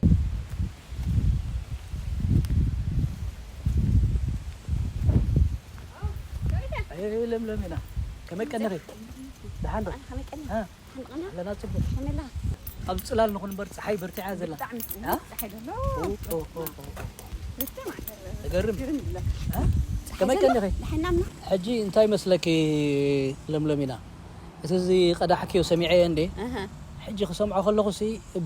ኣይ፣ ለምለም ኢና። ከመይ ቀኒኺ? ደሓን ዶ? ከመይ ቀኒኺ? እ? ኣለና ጽቡቕ። ከመይ ኣለኻ? ኣብ ጽላል ንኹን እምበር ጸሓይ በርቲዓ ዘላ። ብጣዕሚ ጽቡቕ እ? ጸሓይ ዘሎ። ኦ፣ ኦ፣ ኦ፣ ኦ። ልክዕ ማለት ነው። እገርም። ግርም ይብለካ። እ? ከመይ ቀኒኺ? ደሓን ኢና። ሕጂ እንታይ መስለኪ ለምለም ኢና? እቲ እዚ ቀዳሕክዮ ሰሚዐዮ እንዴ? ኣሃ። ሕጂ ክሰምዖ ከለኹሲ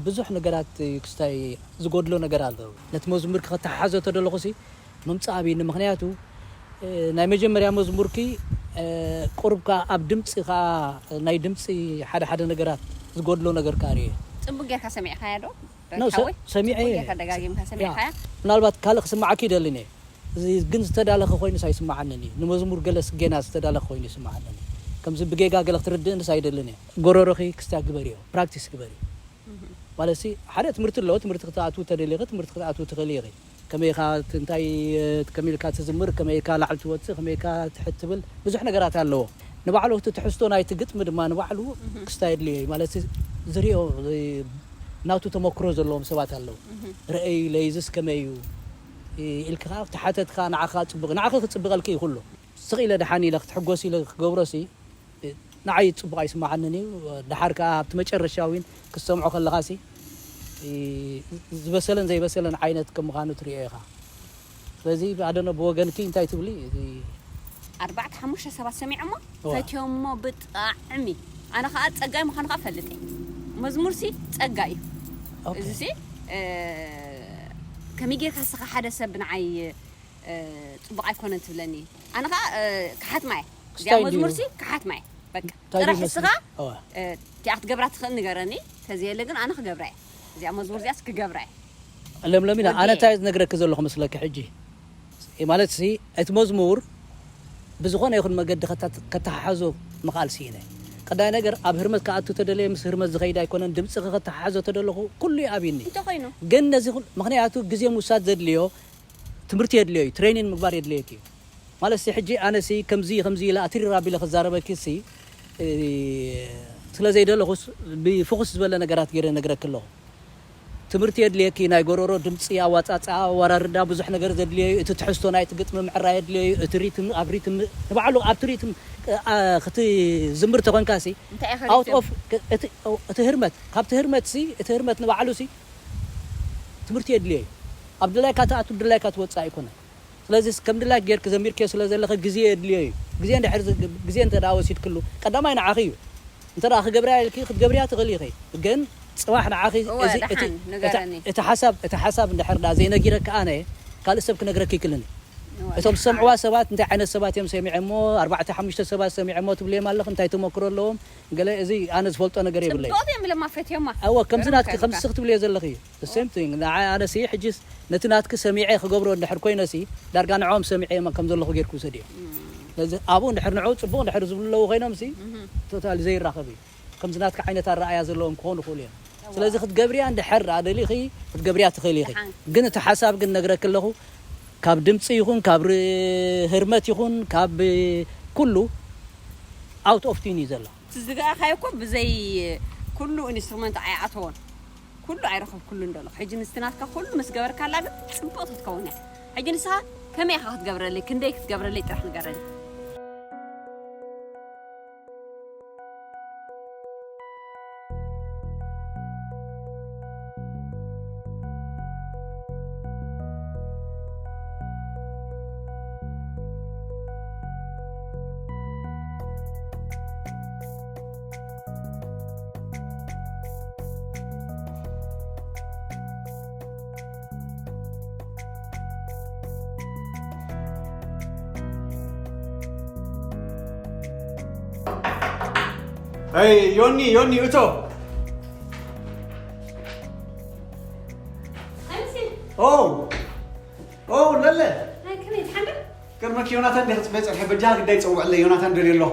ብዙሕ ነገራት እዩ ክስታይ ዝጎድሎ ነገር ኣሎ። ነቲ መዝሙርኪ ከተሓሓዞ ተደለኹሲ ምምጻእ ኣብይኒ። ምኽንያቱ፣ እ፣ ናይ መጀመርያ መዝሙርኪ ቁሩብ ከኣ ኣብ ድምፂ ከኣ ናይ ድምፂ ሓደ ሓደ ነገራት ዝጎድሎ ነገር ከኣ ርእየ። ፅቡቅ ጌርካ ሰሚዕካያ ዶ? No, ሰ- ሓወይ? ሰሚዐ ፅቡቅ ጌርካ ደጋጊምካ ሰሚዕካያ? ምናልባት ካልእ ክስማዓኪ ይደልን እየ። እዚ ግን ዝተዳለኸ ኮይኑስ ኣይስማዓንን እዩ። ንመዝሙር ገለስ ጌና ዝተዳለኸ ኮይኑ ይስማዓንን እዩ። ከምዚ ብጌጋ ገለ ክትርድእንስ ኣይደልን እየ። ጎረሮኺ ክስታ ግበርዮ፣ ፕራክቲስ ግበርዮ። ማለት ሲ ሓደ ትምህርቲ ኣለዎ። ትምህርቲ ክትኣትዉ ተደሊኺ ትምህርቲ ክትኣትዉ ትኽእሊ ኢኺ። ከመይ ኢኻ ት- እንታይ እ፣ ከመይ ኢልካ ትዝምር፣ ከመይ ኢልካ ላዕሊ ትወፅእ፣ ከመይ ኢልካ ትሕት ትብል፣ ብዙሕ ነገራት ኣለዎ። ንባዕሉ እቲ ትሕዝቶ ናይቲ ግጥሚ ድማ ንባዕሉ ክስታ የድልዮ እዩ። ማለት ሲ ዝሪኦ እ፣ ናቱ ተመክሮ ዘለዎም ሰባት ኣለዉ። ረእይለይ እዚስ ከመይ እዩ እ፣ ኢልካ ትሓተትካ ንዓኻ ፅቡቅ ንዓኺ ክፅብቀልኪ እዩ ኩሉ። ስቕ ኢለ ደሓን ኢለ ክትሕጎስ ኢለ ክገብሮሲ ንዓይ ፅቡቅ ኣይስማዓንን እዩ። ደሓር ከዓ ኣብቲ መጨረሻ እውን ክሰምዖ ከለኻሲ እ፣ ዝበሰለን ዘይበሰለን ዓይነት ከም ምዃኑ ትሪኦ ኢኻ። ስለዚ ኣደነ ብወገንኪ እንታይ ትብሊ? እዚ ኣርባዕተ ሓሙሽተ ሰባት ሰሚዖሞ እዋ። ፈትዮሞ ብጣዕሚ። ኣነ ከዓ ፀጋይ ምዃኑ ከዓ ፈልጥ እየ። መዝሙር ሲ ፀጋ እዩ። ኦኬ። እዚ ሲ እ፣ ከመይ ጌርካ ስኻ ሓደ ሰብ ንዓይ እ፣ ፅቡቅ ኣይኮነን ትብለኒ። ኣነ ከዓ እ፣ ክሓትማ እየ። እዚኣ ስታይ መዝሙር ድዩ? ሲ ክሓትማ እየ። በቃ እንታይ ጥራሕ ድዩ እስኻ መስሊ? እዋ። እ፣ እቲኣ ክትገብራ ትኽእል ንገረኒ። ተዘየለ ግን ኣነ ክገብራ እየ። እዚኣ መዝሙር እዚኣስ ክገብራ እየ። ለምለሚና ወዲ- ኣነ እንታይ ዝነግረኪ ዘለኹ መስለኪ ሕጂ? እ፣ ማለት ሲ እቲ መዝሙር ብዝኾነ ይኹን መገዲ ከታ- ከተሓሓዞ ምኽኣል ስኢነ። ቀዳይ ነገር ኣብ ህርመት ክኣቱ ተደለየ ምስ ህርመት ዝኸይድ ኣይኮነን። ድምፅኺ ከተሓሓዞ ተደለኹ ኩሉ ይኣብይኒ። እንተኾይኑ ግን ነዚ ኩሉ ምኽንያቱ ግዜ ምውሳድ ዘድልዮ ትምህርቲ የድልዮ እዩ። ትሬኒን ምግባር የድልየኪ እዩ። ማለት ሲ ሕጂ ኣነ ሲ ከምዚ ከምዚ ኢለ ኣትሪር ኣቢለ ክዛረበኪ ሲ እ፣ ስለ ዘይደለኹስ ብፍኹስ ዝበለ ነገራት ገይረ ነግረኪ ኣለኹ። ትምህርቲ የድልየኪ፣ ናይ ጎረሮ ድምፂ፣ ኣዋፃፅኣ፣ ኣወራርዳ ብዙሕ ነገር ዘድልዮ እዩ። እቲ ትሕዝቶ ናይቲ ግጥሚ ምዕራይ የድልዮ እዩ። እቲ ሪትም ኣብ ሪትም ንባዕሉ ኣብቲ ሪትም እ፣ ኣ፣ ክትዝምር ተኾንካ ሲ እንታይ ኢኻ ኣውት ሪትም? ኦፍ እቲ እቲ ህርመት ካብቲ ህርመት ሲ እቲ ህርመት ንባዕሉ ሲ ትምህርቲ የድልዮ እዩ። ኣብ ድላይካ ትኣቱ ድላይካ ትወፅእ ኣይኮነን። ስለዚ ከም ድላይክ ጌርክ ዘሚርክዮ ስለ ዘለኸ ግዜ የድልዮ እዩ። ግዜ እንድሕር ዝ- ግዜ እንተ ደኣ ወሲድክሉ ቀዳማይ ንዓኺ እዩ። እንተ ደኣ ክገብርያ ኢልኪ ክትገብርያ ትኽእሊ ኢኺ። ግን ፅባሕ ንዓኺ እወ፣ እዚ ደሓን እቲ ንገረኒ። እቲ- እቲ ሓሳብ እቲ ሓሳብ እንድሕር ደኣ ዘይነጊረካ ኣነ ካልእ ሰብ ክነግረኪ ይክልን እዩ። እወ፣ እቶም ደሓን። ዝሰምዕዋ ሰባት እንታይ ዓይነት ሰባት እዮም ሰሚዐሞ ኣርባዕተ ሓሙሽተ ሰባት ሰሚዐሞ ትብልዮም ኣለኹ እንታይ ተመክሮ ኣለዎም ገለ እዚ ኣነ ዝፈልጦ ነገር የብለይ። ፅቡቅ እዮም ኢሎማ ፈትዮማ። እወ ከምዚ ገርም ናትኪ ከ ከምዚ በቃ። ስኽ ትብልዮ ዘለኺ እዩ። The same thing ንዓይ ኣነ ሲ ሕጂስ ነቲ ናትኪ ሰሚዐ ክገብሮ እንድሕር ኮይነ ሲ ዳርጋ ንዕኦም ሰሚዐ የማ ከም ዘለኹ ጌርኩ ውሰድዮ። ስለዚ ኣብኡ እንድሕር ንዕኡ ፅቡቕ እንድሕር ዝብሉ ኣለዉ ኮይኖም ሲ ቶታሊ ዘይራኸብ እዩ። ከምዚ ናትኪ ዓይነት ኣረኣያ ዘለዎም ክኾኑ ይኽእሉ እዮም። ስለዚ ክትገብርያ እንድሕር ደኣ ደሊኺ ክትገብርያ ትኽእሊ ኢኺ። ደሓን። ግን እቲ ሓሳብ ግን ነግረኪ ኣለኹ ካብ ድምፂ ይኹን ካብ ር- ህርመት ይኹን ካብ ኩሉ ኣውት ኦፍ ቲን እዩ ዘሎ። እቲ ዝገኣኻዮ እኮ ብዘይ ኩሉ ኢንስትሩመንት ኣይኣተዎን። ኩሉ ኣይረኸብኩሉን ደሎ። ሕጂ ምስቲ ናትካ ኩሉ ምስ ገበርካላ ግን ፅብቕቲ ክትከውን እያ። ሕጂ ንስኻ ከመይ ኢኻ ክትገብረለይ? ክንደይ ክትገብረለይ ጥራሕ ንገረኒ። Hey, Yoni, Yoni, Uto. ኣይምሲ Oh, oh, ለለ. ናይ ከመይ ትሓንዶ? ቅድመክ ዮናታን ዲኻ ጽበ ጸርሐ በጃ ግዳይ ጸውዕለ ዮናታን ደልየ ኣለኹ።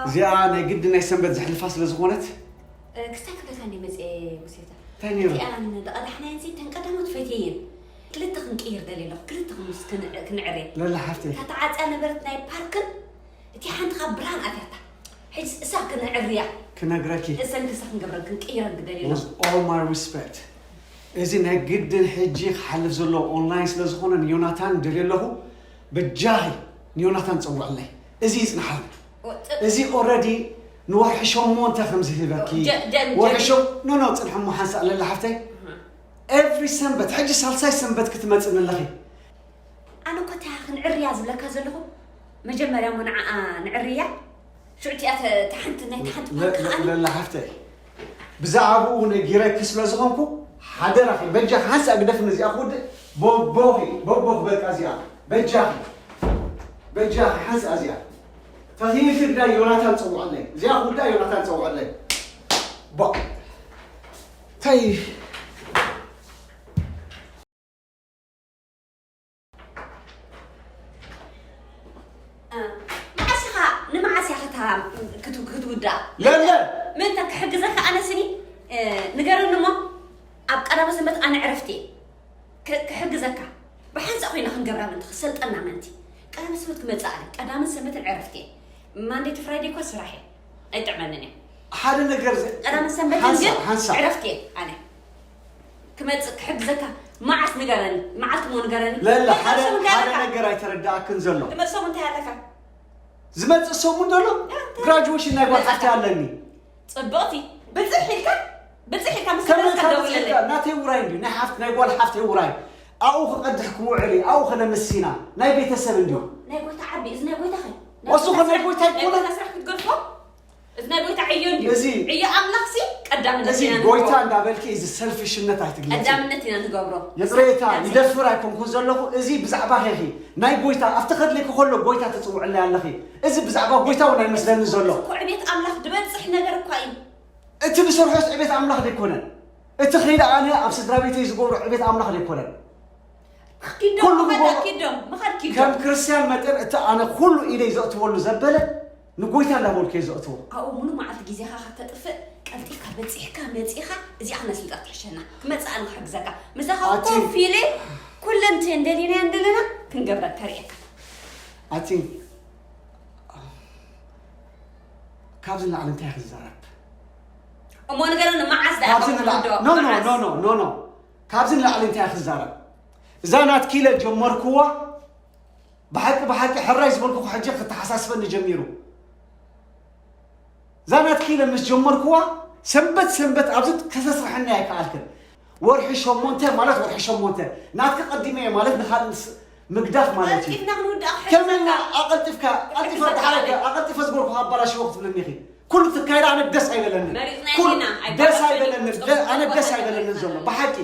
እዚኣ ናይ ግዲ ናይ ሰንበት ዘሕልፋ ስለ ዝኾነት። ክሳብ ክደታ እንደ መጽ ሙሴታ እንታይ ነይሩ? እቲኣን ተቐዳሕናየን ሲ ተን ቀዳሞት ፈትየየን ክልተ ክንቅይር ደልየ ኣለኹ። ክልተ ክንስ- ክን- ክንዕርየ ለለ ሓፍተይ እታ ተዓፅያ ነበረት ናይ ፓርክን እቲ ሓንቲ ካብ ብርሃን ኣትያታ ሕጂ እሳ ክንዕርያ ክነግረኪ እሰን ክሳ ክንገብረን ክንቅይረን ክደልየ ኣለኹ። With all my respect እዚ ናይ ግድን ሕጂ ክሓልፍ ዘሎ ኦንላይን ስለ ዝኾነ ንዮናታን ደልየ ኣለኹ። በጃኺ ንዮናታን ጸውዕለይ። እዚ ይጽንሓል። እዚ ኦረዲ ንወርሒ ሸሞንተ ከም ዝህበኪ ጀ- ጀ- ወርሒ ጀ- ሸም ኖ ኖ ጽንሐ እሞ ሓንሳእ ለለ ሓፍተይ ኤቭሪ ሰንበት ሕጂ ሳልሳይ ሰንበት ክትመጽእ ኣለኺ። ኣነ እኮ እታ ክንዕርያ ዝብለካ ዘለኹ መጀመርያ እሞ ንዓኣ ንዕርያ ሽዑ እቲኣ ተ- ተሓንቲ ናይ ተሓንቲ ፓርክ ከኣ ለላ ሓፍተይ ብዛዕባኡ ነጊረኪ ስለ ዝኾንኩ ሓደራኺ በጃኺ ሓንሳእ ግደፍኒ እዚኣ ክውድእ ቦቦኺ ቦቦ ክበልካ እዚኣ በጃኺ በጃኺ ሓንሳእ እዚኣ ፈኺርኪ ግዳ ዮናታን ጸውዐለይ። እዚኣ ኩላ ዮናታን ጸውዐለይ። ባ-፣ ታይ እ፣ መዓስ ኢኻ፣ ንመዓስ እያ ከታ ክት-፣ ክትውዳእ? ለለ! ምእንተ ክሕግዘካ ኣነ ስኒ፣ እ፣ ንገረኒ እሞ፣ ኣብ ቀዳመ ሰንበት ኣነ ዕረፍቲ እየ። ክ-፣ ክሕግዘካ። ብሓንሳእ ኮይና ክንገብራ ምእንቲ፣ ክሰልጠና ምእንቲ። ቀዳመ ሰንበት ክመጽእ ኣነ። ቀዳምን ሰንበትን ዕረፍቲ እየ። ማንዴ ቱ ፍራይዴ እኳ ስራሕ እየ። ኣይጥዕመንን እየ። ሓደ ነገር ዘ-፣ ቀዳምን ሰንበትን ሓንሳእ፣ ግን ሓንሳእ። ዕረፍቲ እየ ኣነ። ክመጽእ ክሕግዘካ መዓስ ንገረኒ፣ መዓልቲ እሞ ንገረኒ። ለለ፣ ሓደ፣ ሰሙን እንታይ ሓደ ኣለካ? ነገር ኣይተረዳኣክን ዘሎ። ዝመጽእ ሰሙን እንታይ ኣለካ? ዝመጽእ ሰሙን ዘሎ? ያ፣ እንታይ? ግራጁዌሽን ናይ ጓል ሓፍቲ ኣለኒ። ጽብቕቲ፣ ብጽሕ ኢልካ፣ ብጽሕ ኢልካ ምስ ከመይ ተመልስካ ካብ ደውለለይ። ጽሕካ? ናተይ ውራይ እንድዩ፣ ናይ ሓፍቲ፣ ናይ ጓል ሓፍተይ ውራይ። ኣብኡ ክቐድሕ ክውዕል እዩ፣ ኣብኡ ከነምስና፣ ናይ ቤተሰብ እንድዩ። ናይ ጎይታ ዓቢ፣ እዚ ናይ ጎይታ ኸ? ወሱ ኸ ናይ ጎይታ ናይ ኣይኮነን? ጎይታ ስራሕ ክትገድፎ? እዚ ናይ ጎይታ ዕዮ እንድዩ። እዚ ዕዮ ኣምላኽሲ ቀዳምነት እዚ ኢና ንገብሮ። ጎይታ እንዳበልኪ እዚ ሰልፊሽነት ኣይትግለጺ። ቀዳምነት ኢና ንገብሮ። ይቕሬታ፣ ስራሕ ይደፍር ኣይኮንኩን ዘለኹ። እዚ ብዛዕባኺ ኢኺ። ናይ ጎይታ ኣብቲ ከድልኪ ከሎ ጎይታ ትጽውዕለይ ኣለኺ። እዚ ብዛዕባ ጎይታ እውን ኣይመስለኒ ዘሎ። እዚ እኮ ዕቤት ኣምላኽ ዝበጽሕ ነገር እኳ እዩ። እቲ ዝሰርሖስ ዕቤት ኣምላኽ ዘይኮነን። እቲ ኸይደ ኣነ ኣብ ስድራ ቤተይ ዝገብሮ ዕቤት ኣምላኽ ዘይኮነን። ኪዶም ኩሉ ምኻድ ዝገብሮ ኪዶም፣ ምኻድ ኪዶም። ከም ክርስትያን መጠን እቲ ኣነ ኩሉ ኢደይ ዘእትወሉ ዘበለ ንጎይታ እንዳበልኩ እየ ዘእትዎ። ኣብኡ ሙሉ መዓልቲ ግዜኻ ካብ ተጥፍእ፣ ቀልጢፍካ በጺሕካ መጺኻ፣ እዚኣ ክነስልጣ ትሕሸና። ክመጽእ ኣነ ክሕግዘካ። ምሳኻ ኣቲ ኮፍ ኢለ፣ ኩለን እተን ደሊናየን ዘለና ክንገብረን ከርእየካ። ኣቲ፣ ካብዚ ንላዕሊ እንታይ ክዛረብ? እሞ ንገረኒ፣ መዓስ ደኣ ካብዚ ንላ-፣ ክትወድኦ? ኖ፣ ኖ፣ መዓስ? ኖ፣ ኖ፣ ኖ፣ ኖ። ካብዚ ንላዕሊ እንታይ ክዛረብ? እዛ ናትኪ ኢለ ጀመርክዋ፣ ብሓቂ፣ ብሓቂ ሕራይ ዝበልኩ ሕጂ ክተሓሳስበኒ ጀሚሩ። እዛ ናትኪ ኢለ ምስ ጀመርክዋ፣ ሰንበት፣ ሰንበት ኣብዚ ከተስርሐኒ ኣይከኣልክን። ወርሒ ሸሞንተ ማለት ወርሒ ሸሞንተ፣ ናትኪ ቀዲመ እየ ማለት ንኻልእ ምስ-፣ ምግዳፍ ማለት እዩ። ቀልጢፍና ክንውድኣ ክሕግዘካ። ከመና ኣቐልጢፍካ፣ ቀልጢፈ ክሕግዘካ ደሓረከ፣ ማለት እዩ። ኣቐልጢፈ ዝገርኩ ኣባላሽዎ ክትብለኒ ኢኺ። ኩሉ ትካይዳ ኣነ ደስ ኣይበለንን። መሪጽና ኩሉ ኢና፣ ደስ ኣይበለንን። ደ-፣ ኣነ ደስ ኣይበለንን ዘሎ። ብሓቂ፣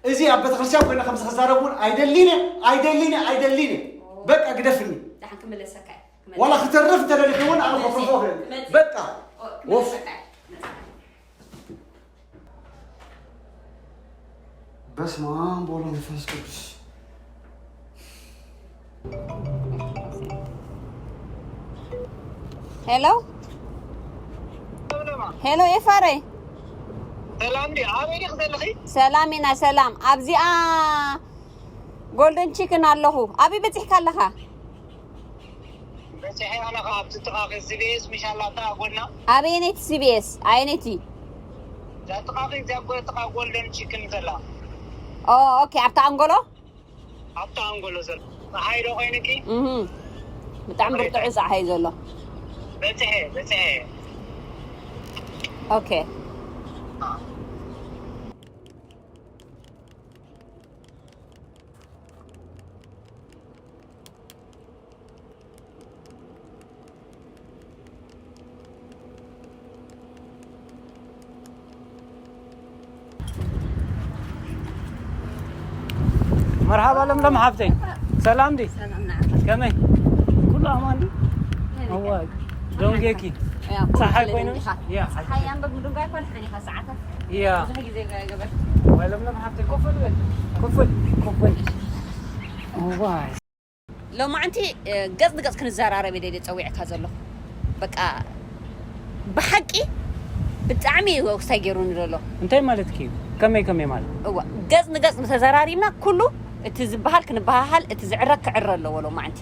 እዚ ኣብ ቤተክርስትያን ኮይነ ከምዚ ክዛረብ እውን ኣይደሊነ፣ ኣይደሊነ፣ ኣይደሊነ። በቃ ግደፍኒ። ደሓን ክምለሰካ እየ። ክመለስ። ዋላ ክተርፍ እንተደሊኹ እውን ኣነ ክመልስ። ከፍርፎ እየ። ክመልስ። በቃ። ኦ፣ ወፍ። ክመልሰካ እየ። ክመልሰካ እየ። በስመ አብ ወወልድ ወመንፈስ ቅዱስ። ሄሎ፣ ሄሎ፣ ኤፋረይ። ሰላም ድዩ? ኣበይ ዲኺ ዘለኺ? ሰላም ኢና፣ ሰላም። ኣብዚኣ ጎልደን ቺክን ኣለኹ። ኣበይ በጺሕካ ኣለኻ? በጺሐ። ኣነ ኸኣ ኣብቲ ጥቓኺ ሲቢኤስ ምሽ ኣላ፣ ኣብታ ጎና። ኣበየነይቲ ሲቢኤስ? ኣየነይቲ? እዛ ጥቓኺ፣ እዚኣ ጎ-፣ ጥቓ ጎልደን ቺክን ዘላ። ኦ፣ ኦኬ፣ ኣብታ ኣንጎሎ? ኣብታ ኣንጎሎ ዘሎ። ጸሓይ ዶ ኮይኑኪ? እህ። ብጣዕሚ ብርቱዕ ጸሓይ ዘሎ። በጺሐ፣ በጺሐ። ኦኬ። መርሓባ ለምለም ሓፍተይ፣ ሰላም ዲ? ሰላም ንዓኻ። ከመይ? ኩሉ ኣማን ዲ? ከመይ? እዋይ፣ ደንጌኪ። ያ፣ ጸሓይ ኩሉ ኮይኖም? ኢኻ። ያ። ጸሓይ ኣንበብ ምድንጓይ እኮ ደሓን ኢኻ ሰዓታት። ያ። ብዙሕ ግዜ ገ-፣ ገበር። ወይ ለምለም ሓፍተይ፣ ኮፍ በል። ኮፍ በል፣ ኮፍ በል። እዋይ። ሎማዕንቲ፣ እ፣ ገጽ ንገጽ ክንዘራረብ እየ ደልየ ጸዊዐካ ዘለኹ። በቃ፣ ብሓቂ ብጣዕሚ እዩ ወስታይ ገይሩኒ ዘሎ። እንታይ ማለትኪ እዩ? ከመይ ከመይ ማለት? እዋ፣ ገጽ ንገጽ ተዘራሪብና ኩሉ እቲ ዝበሃል ክንበሃሃል፣ እቲ ዝዕረ ክዕረ ኣለዎ ሎማዕንቲ።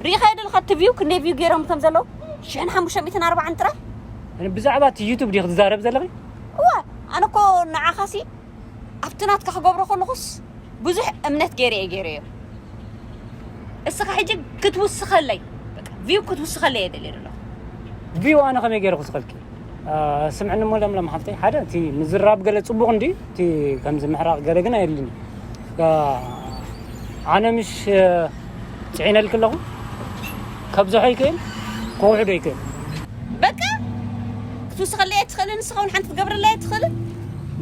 ርኢኻዮ ዶ ኣለኻ እቲ ቪው፣ ክንደይ ቪው ገይሮም ከም ዘለዉ? ሽሕን ሓሙሽተ ሚእትን ኣርባዓን ጥራይ? ብዛዕባ እቲ ዩቱብ ዲኺ ትዛረቢ ዘለኺ? እዋ፣ ኣነ እኮ ንዓኻሲ ኣብቲ ናትካ ክገብሮ ከለኹስ ብዙሕ እምነት ገይረ እየ ገይረዮ። እስኻ ሕጂ ክትውስኸለይ፣ በቃ፣ ቪው ክትውስኸለይ እየ ደልየ ዘለኹ። ቪው ኣነ ከመይ ገይረ ክውስኸልኪ? አ፣ ስምዕኒ እሞ ለምለም ሓፍተይ፣ ሓደ እቲ ምዝራብ ገለ ጽቡቕ እንዲ፣ እቲ ከምዚ ምሕራቕ ገለ ግን ኣየድልን እዩ። አ፣ ኣነ ምሽ፣ አ፣ ጽዒነልኪ ኣለኹ። ከብዝሖ ይክእል፣ ከውሕዶ ይክእል። በቃ፣ ክትውስኸለይ ኣይትኽእልን፣ ንስኻ እውን ሓንቲ ክትገብረለይ ኣይትኽእልን?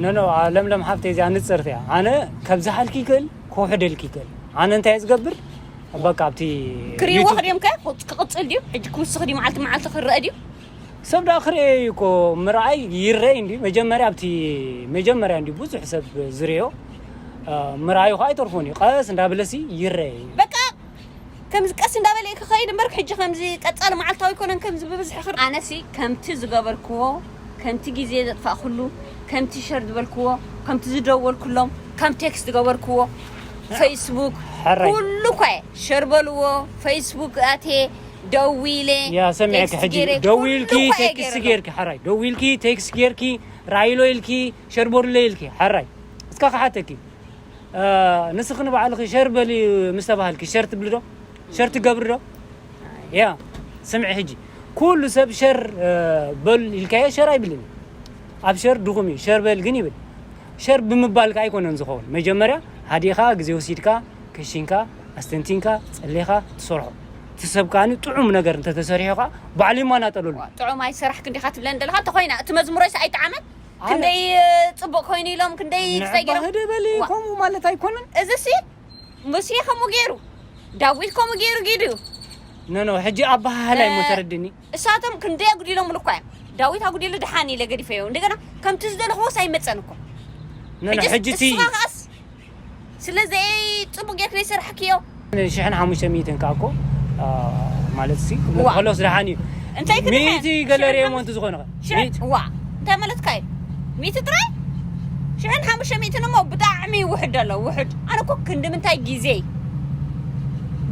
ኖ፣ ኖ፣ አ፣ ለምለም ሓፍተይ፣ እዚኣ ንጽርቲ እያ። ኣነ ከብዝሓልኪ ይክእል፣ ከውሕደልኪ ይክእል። ኣነ እንታይ እየ ዝገብር? በቃ ኣብቲ ክርእይዎ ክድዮም ከ ክቕፅል ድዩ? ሕጂ ክውስኽ ድዩ? መዓልቲ መዓልቲ ክረአ ድዩ? ሰብ ዳ ክርእየ እዩ እኮ። ምርኣይ ይረኣይ እንዲ መጀመርያ ኣብቲ መጀመርያ እንዲ ብዙሕ ሰብ ዝርእዮ ምርኣዩ ከዓ ኣይተርፎን እዩ። ቀስ እንዳበለሲ ይረኣይ እዩ። በቃ ከምዚ ቀስ እንዳበለ ክኸይድ እምበር ሕጂ ከምዚ ቀፃሊ መዓልታዊ ኣይኮነን። ከምዚ ብብዝሒ ክር ኣነሲ ከምቲ ዝገበርክዎ፣ ከምቲ ግዜ ዘጥፋእኩሉ፣ ከምቲ ሸር ዝበልክዎ፣ ከምቲ ዝደወልኩሎም፣ ከም ቴክስት ዝገበርክዎ፣ ፌስቡክ፣ ሕራይ። ኩሉ እኳ እየ ሸር በልዎ። ፌስቡክ ኣትየ ደዊለ ያ ሰሚዐኪ ቴክስት ሕጂ ገይረ፣ ደዊልኪ ኩሉ እኳ እየ ቴክስት ገይረ። ጌርኪ ሕራይ ደዊልኪ ቴክስት ጌርኪ ራይሎ ኢልኪ ሸርቦርለ ኢልኪ ሕራይ እስካ ክሓተኪ ንስኺ ንባዕልኺ ሸር በሊ ምስ ተባሃልኪ ሸር ትብሊ ዶ ሸር ትገብሪ ዶ ያ ስምዒ ሕጂ ኩሉ ሰብ ሸር በል ኢልካዮ ሸር ኣይብልን ኣብ ሸር ድኹም እዩ ሸር በል ግን ይብል ሸር ብምባልካ ኣይኮነን ዝኸውን መጀመርያ ሃዲኻ ግዜ ወሲድካ ከሽንካ ኣስተንቲንካ ጸሊኻ ትሰርሖ እቲ ሰብ ከዓኒ ጥዑም ነገር እንተተሰሪሑ ከዓ ባዕሉ ይማናጠለሉ ጥዑም ኣይሰራሕክ እንዲኻ ትብለን ዘለኻ እንተኾይና እቲ መዝሙረይስ ኣይጠዓመን ክንደይ ፅቡቅ ኮይኑ ኢሎም ክንደይ ክሳይ ገይሮም ንዕባህደ በሊ ዋ። ከምኡ ማለት ኣይኮነን እዚሲ ሙሴ ከምኡ ገይሩ ዳዊት ከምኡ ገይሩ ጊዱ ኖኖ ሕጂ ኣበሃህላይ እሞ ተረድኒ እሳቶም ክንደይ ኣጉዲሎም እኳ እዮም ዳዊት ኣጉዲሉ ድሓን ኢለ ገዲፈዮ እንደገና ከምቲ ዝደለኽዎስ ኣይመፀን እኮ ኖኖ ሕጂ እቲ እስኻ ከኣስ ስለዚ ፅቡቅ ጌርክ ዘይሰራሕክዮ ሽሕን ሓሙሽተ ሚእትን ከዓ እኮ ማለት ሲ ዋ። ከሎስ ደሓን እዩ እንታይ ክንድሕን? ሚእቲ ገለ ርእየሞ እንተ ዝኾነ ሽሕን ዋ እንታይ ማለትካ እዩ ሚእቲ ጥራይ ሽሕን ሓሙሽተ ሚእትን እሞ ብጣዕሚ ውሕድ ኣሎ ውሕድ ኣነ እኮ ክንዲ ምንታይ ግዜ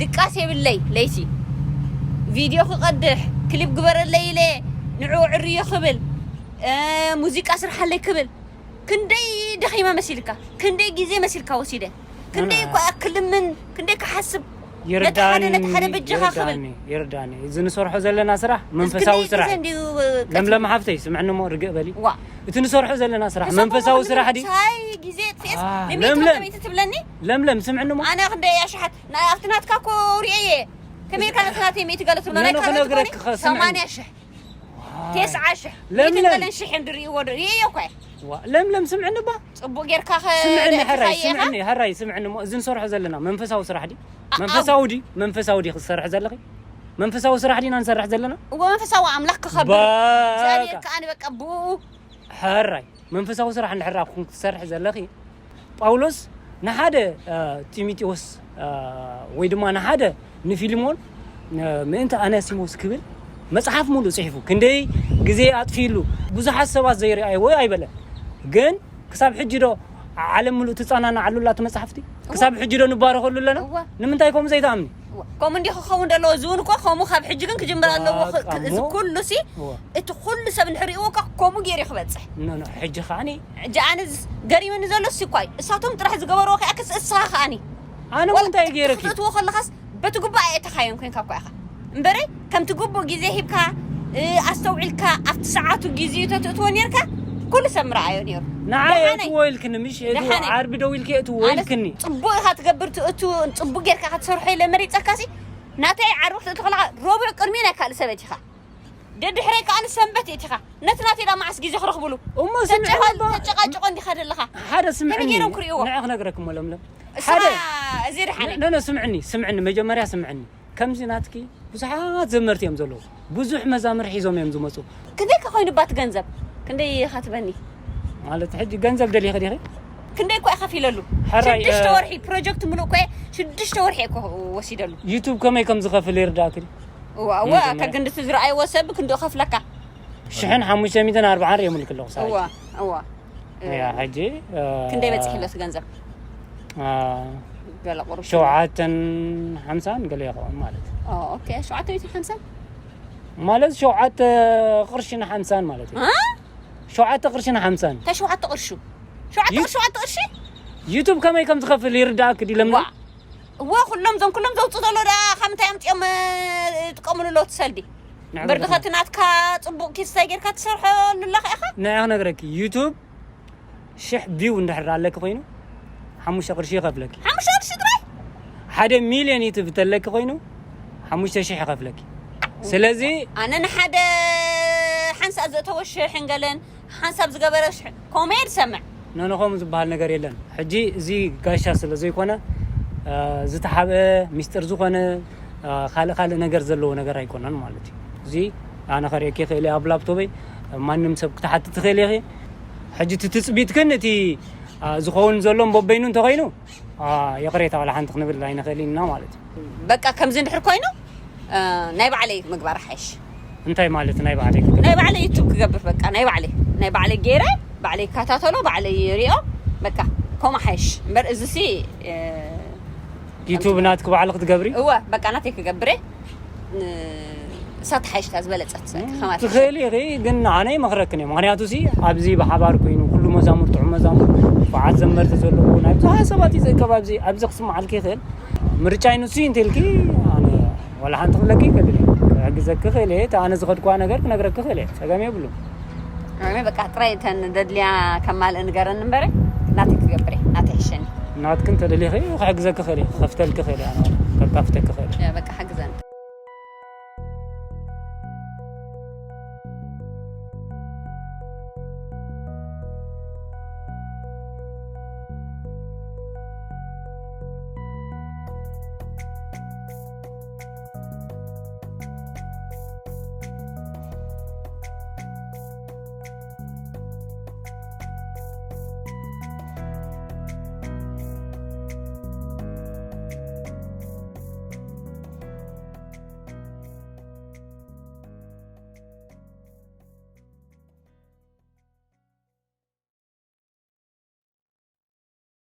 ድቃስ የብለይ ለይቲ ቪድዮ ክቐድሕ ክሊፕ ግበረለይ ኢለ ንዕኡ ዕርዮ ክብል እ፣ ሙዚቃ ስርሓለይ ክብል ክንደይ ደኺመ መሲልካ ክንደይ ግዜ መሲልካ ወሲደ ክንደይ እኳ ክልምን ክንደይ ክሓስብ ነቲ ሓደ ነቲ ሓደ በጃኻ ክብል ይርዳኒ ይርዳኒ እዚ ንሰርሖ ዘለና ስራሕ መንፈሳዊ ክንደይ ስራሕ ግዜ እዩ። እንዲዩ ለምለም ሓፍተይ ስምዕኒ እሞ ርግእ በሊ ዋ እቲ ንሰርሖ ዘለና ስራሕ መንፈሳዊ ስራሕ ድዩ ሳይ ግዜ ጥፍኤስ አ፣ ንሚእቲ ለምለም። ከመይ ትብለኒ ለምለም ስምዕኒ እሞ ኣነ ክንደይ ኣሽሓት ናይ ኣብቲ ናትካ እኮ ርኤየ ከመይ ኢልካ ነቲ ናተይ ሚእቲ ገለ ትብሎ ናይ ነነ ካልኦት ክነግረኪ ትኾኒ ከ- ስምዕኒ። ሰማንያ ሽሕ ቴስዓ ሽሕ ለምለም። ሚእትን ገለን ሽሕ እንድርእይዎ ዶ ርእየዮ እኳ እየ ዋ፣ ለምለም ስምዕኒ ባ ፅቡቅ ጌርካ ስምዕኒ ሕራይ ከየኻ ስምዕኒ ሕራይ ስምዕኒ እሞ እዚ ንሰርሖ ዘለና መንፈሳዊ ስራሕ ድዩ መንፈሳዊ ድዩ መንፈሳዊ ድዩ ክትሰርሕ ዘለኺ መንፈሳዊ ስራሕ ዲና ንሰርሕ ዘለና እዎ መንፈሳዊ ኣምላኽ ክኸብር በቃ። እግዚኣብሔር ከኣ በቃ ብኡ ሕራይ መንፈሳዊ ስራሕ እንድሕር ዳኣ ክትሰርሕ ዘለኺ ጳውሎስ ንሓደ እ፣ ጢሞቴዎስ እ፣ ወይ ድማ ንሓደ ንፊልሞን እ፣ ምእንቲ ኣናሲሞስ ክብል መፅሓፍ ሙሉእ ፅሒፉ ክንደይ ግዜ ኣጥፊሉ ብዙሓት ሰባት ዘይረኣይዎ ኣይበለን ግን ክሳብ ሕጂ ዶ ዓለም ሙሉእ ትፀናናዓሉ ኣላ እቲ መፅሓፍቲ ክሳብ ሕጂ ዶ ንባረኸሉ ኣለና እወ። ንምንታይ ከምኡ ዘይትኣምኒ ከምኡ እንዲ ክኸውን ዘለዎ እዚ እውን እኮ ከምኡ ካብ ሕጂ ግን ክጅምር ኣለዎ በቃ እዚ እሞ። ኩሉ ሲ እወ። እቲ ኩሉ ሰብ እንድሕር ርእይዎ እኮ ከምኡ ገይሩ ክበፅሕ ኖ ኖ ሕጂ ከዓኒ ሕጂ ኣነ ገሪመኒ ዘሎ ሲ እኳ እዩ እሳቶም ጥራሕ ዝገበርዎ ከኣ ክስ እስኻ ከኣኒ ኣነ እውን እንታይ ገይረኪ ክትእትዎ ከለኻስ በቲ ጉባኤ እተኻዮም ኮንካ እኳ ኢኻ እምበረ ከምቲ ግቡእ ግዜ ሂብካ እ፣ ኣስተውዒልካ ኣብቲ ሰዓቱ ግዜኡ ተትእትዎ ነርካ ኩሉ ሰብ ምረኣዮ ነይሩ ንዓይ ደሓነይ። እትዎ ኢልክኒ ምሽ እትዎ ደሓነይ። ዓርቢ ደው ኢልኪ እትዎ ማለት ኢልክኒ ፅቡቅ ኢኻ ትገብር ትእቱ ፅቡቅ ጌርካ ክትሰርሖ ኢለ መሪፀካሲ ናተይ ዓርቢ ክትእቱ ከለካ ረቡዕ ቅድሚ ናይ ካልእ ሰበት ኢኻ ደድሕረይ ከዓ ንሰንበት እቲኻ ነቲ ናተይ ዳ መዓስ ግዜ ክረኽብሉ እሞ ስምዕኒ እባ ተጨቃጭቆ እንዲኻ ዘለኻ ሓደ ስምዕኒ ከመይ ገይሮም ክርእይዎ? ንዕ ክነግረክሞ ለምለም እሳ ሓደ እዚ ድሓነ ነነ ስምዕኒ ስምዕኒ መጀመርያ ስምዕኒ ከምዚ ናትኪ ብዙሓት ዘመርቲ እዮም ዘለዉ ብዙሕ መዛምር ሒዞም እዮም ዝመፁ ክንደይ ከ ኮይኑባት ገንዘብ ክንደይ ኢኻ ትበኒ ማለት ሕጂ ገንዘብ ደሊኺ ዲኺ ክንደይ እኮ እየ ከፊለሉ ሕራይ፣ ሽዱሽተ እ- ወርሒ ፕሮጀክት ምሉእ እኮ ሽዱሽተ ወርሒ እኮ ወሲደሉ ዩቱብ ከመይ ከም ዝኸፍል ይርዳእኪ እዋ እዋ መጀመርያ። ከግንዲ እቲ ዝረኣይዎ ሰብ ክንዲ ከፍለካ ሽሕን ሓሙሽተ ሚእትን ኣርባዓን ርእየ ምልክለኹ ሰዓት እዋ እዋ ያ ሕጂ እ፣ ክንደይ በፂሕ ኣሎ እቲ ገንዘብ እ፣ ገለ ቁሩብ ሸውዓተን ሓምሳን ገለ ይኸውን ማለት እዩ ኦ፣ ኦኬ ሸውዓተ ሚእትን ሓምሳን ማለት ሸውዓተ ቅርሽን ሓምሳን ማለት እዩ እ? ሸውዓተ ቅርሽን ሓምሳን እንታይ ሸውዓተ ቅርሹ ሸውዓተ ዩ- ቅርሺ ሸውዓተ ቅርሺ ዩቱብ ከመይ ከም ዝኸፍል ይርዳእክ ድዩ ለምለ ዋ እዎ ኩሎም እዞም ኩሎም ዘውፅኡ ዘሎ ዳ ካብ ምንታይ ኣምፅኦም እ፣ ይጥቀምሉ ኣለዉ እቲ ሰልዲ ንዕኡ በርዲ ንዕኡ። ከቲ ናትካ ፅቡቅ ኪስታይ ጌርካ ትሰርሐሉ ኣለኻ ኢኻ ንዓ ክነግረኪ ዩቱብ ሽሕ ቪው እንድሕር ኣለኪ ኮይኑ ሓሙሽተ ቅርሺ ይኸፍለኪ ሓሙሽተ ቅርሺ ጥራይ ሓደ ሚልዮን ዩቱብ ተለኪ ኮይኑ ሓሙሽተ ሽሕ ይኸፍለኪ ስለዚ ኣነ ንሓደ ሓንሳብ ዘእተወ ሽሕን ገለን ሓንሳብ ዝገበረ ሽሕ ኮሜድ ሰምዕ ነንኸምኡ ዝበሃል ነገር የለን ሕጂ እዚ ጋሻ ስለ ዘይኮነ ዝተሓብአ ሚስጥር ዝኾነ ካልእ ካልእ ነገር ዘለዎ ነገር ኣይኮነን ማለት እዩ። እዚ ኣነ ከርእየኪ ይኽእል እየ ኣብ ላፕቶበይ። ማንም ሰብ ክትሓትት ትኽእል ኢኺ። ሕጂ እቲ ትፅቢትክን እቲ ዝኸውን ዘሎን በበይኑ እንተኾይኑ ይቕሬታ ዋላ ሓንቲ ክንብል ኣይንኽእል ኢና ማለት እዩ። በቃ ከምዚ እንድሕር ኮይኑ ናይ ባዕለይ ምግባር ሓይሽ። እንታይ ማለት ናይ ባዕለይ ክገብር? ናይ ባዕለይ ዩቱብ ክገብር በቃ ናይ ባዕለይ ናይ ባዕለይ ገይረ ባዕለይ ይከታተሎ ባዕለይ ይሪኦ። በቃ ከምኡ ሓይሽ እምበር እዚ ሲ ዩቱብ ናትክ ባዕልክ ትገብሪ? እወ በቃ ናተይ ክገብር እየ። እሳ ትሓይሽ እያ ዝበለፀት ከማት ትኽእል ኢኺ፣ ግን ኣነ ይመኽረክን እየ። ምክንያቱ ሲ ኣብዚ ብሓባር ኮይኑ ኩሉ መዛሙር ጥዑም መዛሙር ንፉዓት ዘመርቲ ዘለዎ ናይ ብዙሓት ሰባት እዩ ዝእከብ ኣብዚ ኣብዚ ክስምዓልኪ ይኽእል። ምርጫይ ንሱ እዩ እንተልኪ ኣነ ዋላ ሓንቲ ክብለኪ ይክእል እየ። ክሕግዘኪ ክእል እየ። እቲ ኣነ ዝኸድኩዋ ነገር ክነግረኪ ክእል እየ። ፀገም የብሉን። ኣነ በቃ ጥራይ እተን ደድልያ ከማልእ ንገረኒ እምበረ ናተይ ክገብር እየ ናተይ ይሕሸኒ። ናትክን ተደሊኺ ክሕግዘኪ ክእል እየ። ክኸፍተልኪ ክእል እየ። ኣነ ከካፍተኪ ክእል እየ። በቃ ሓግዘኒ።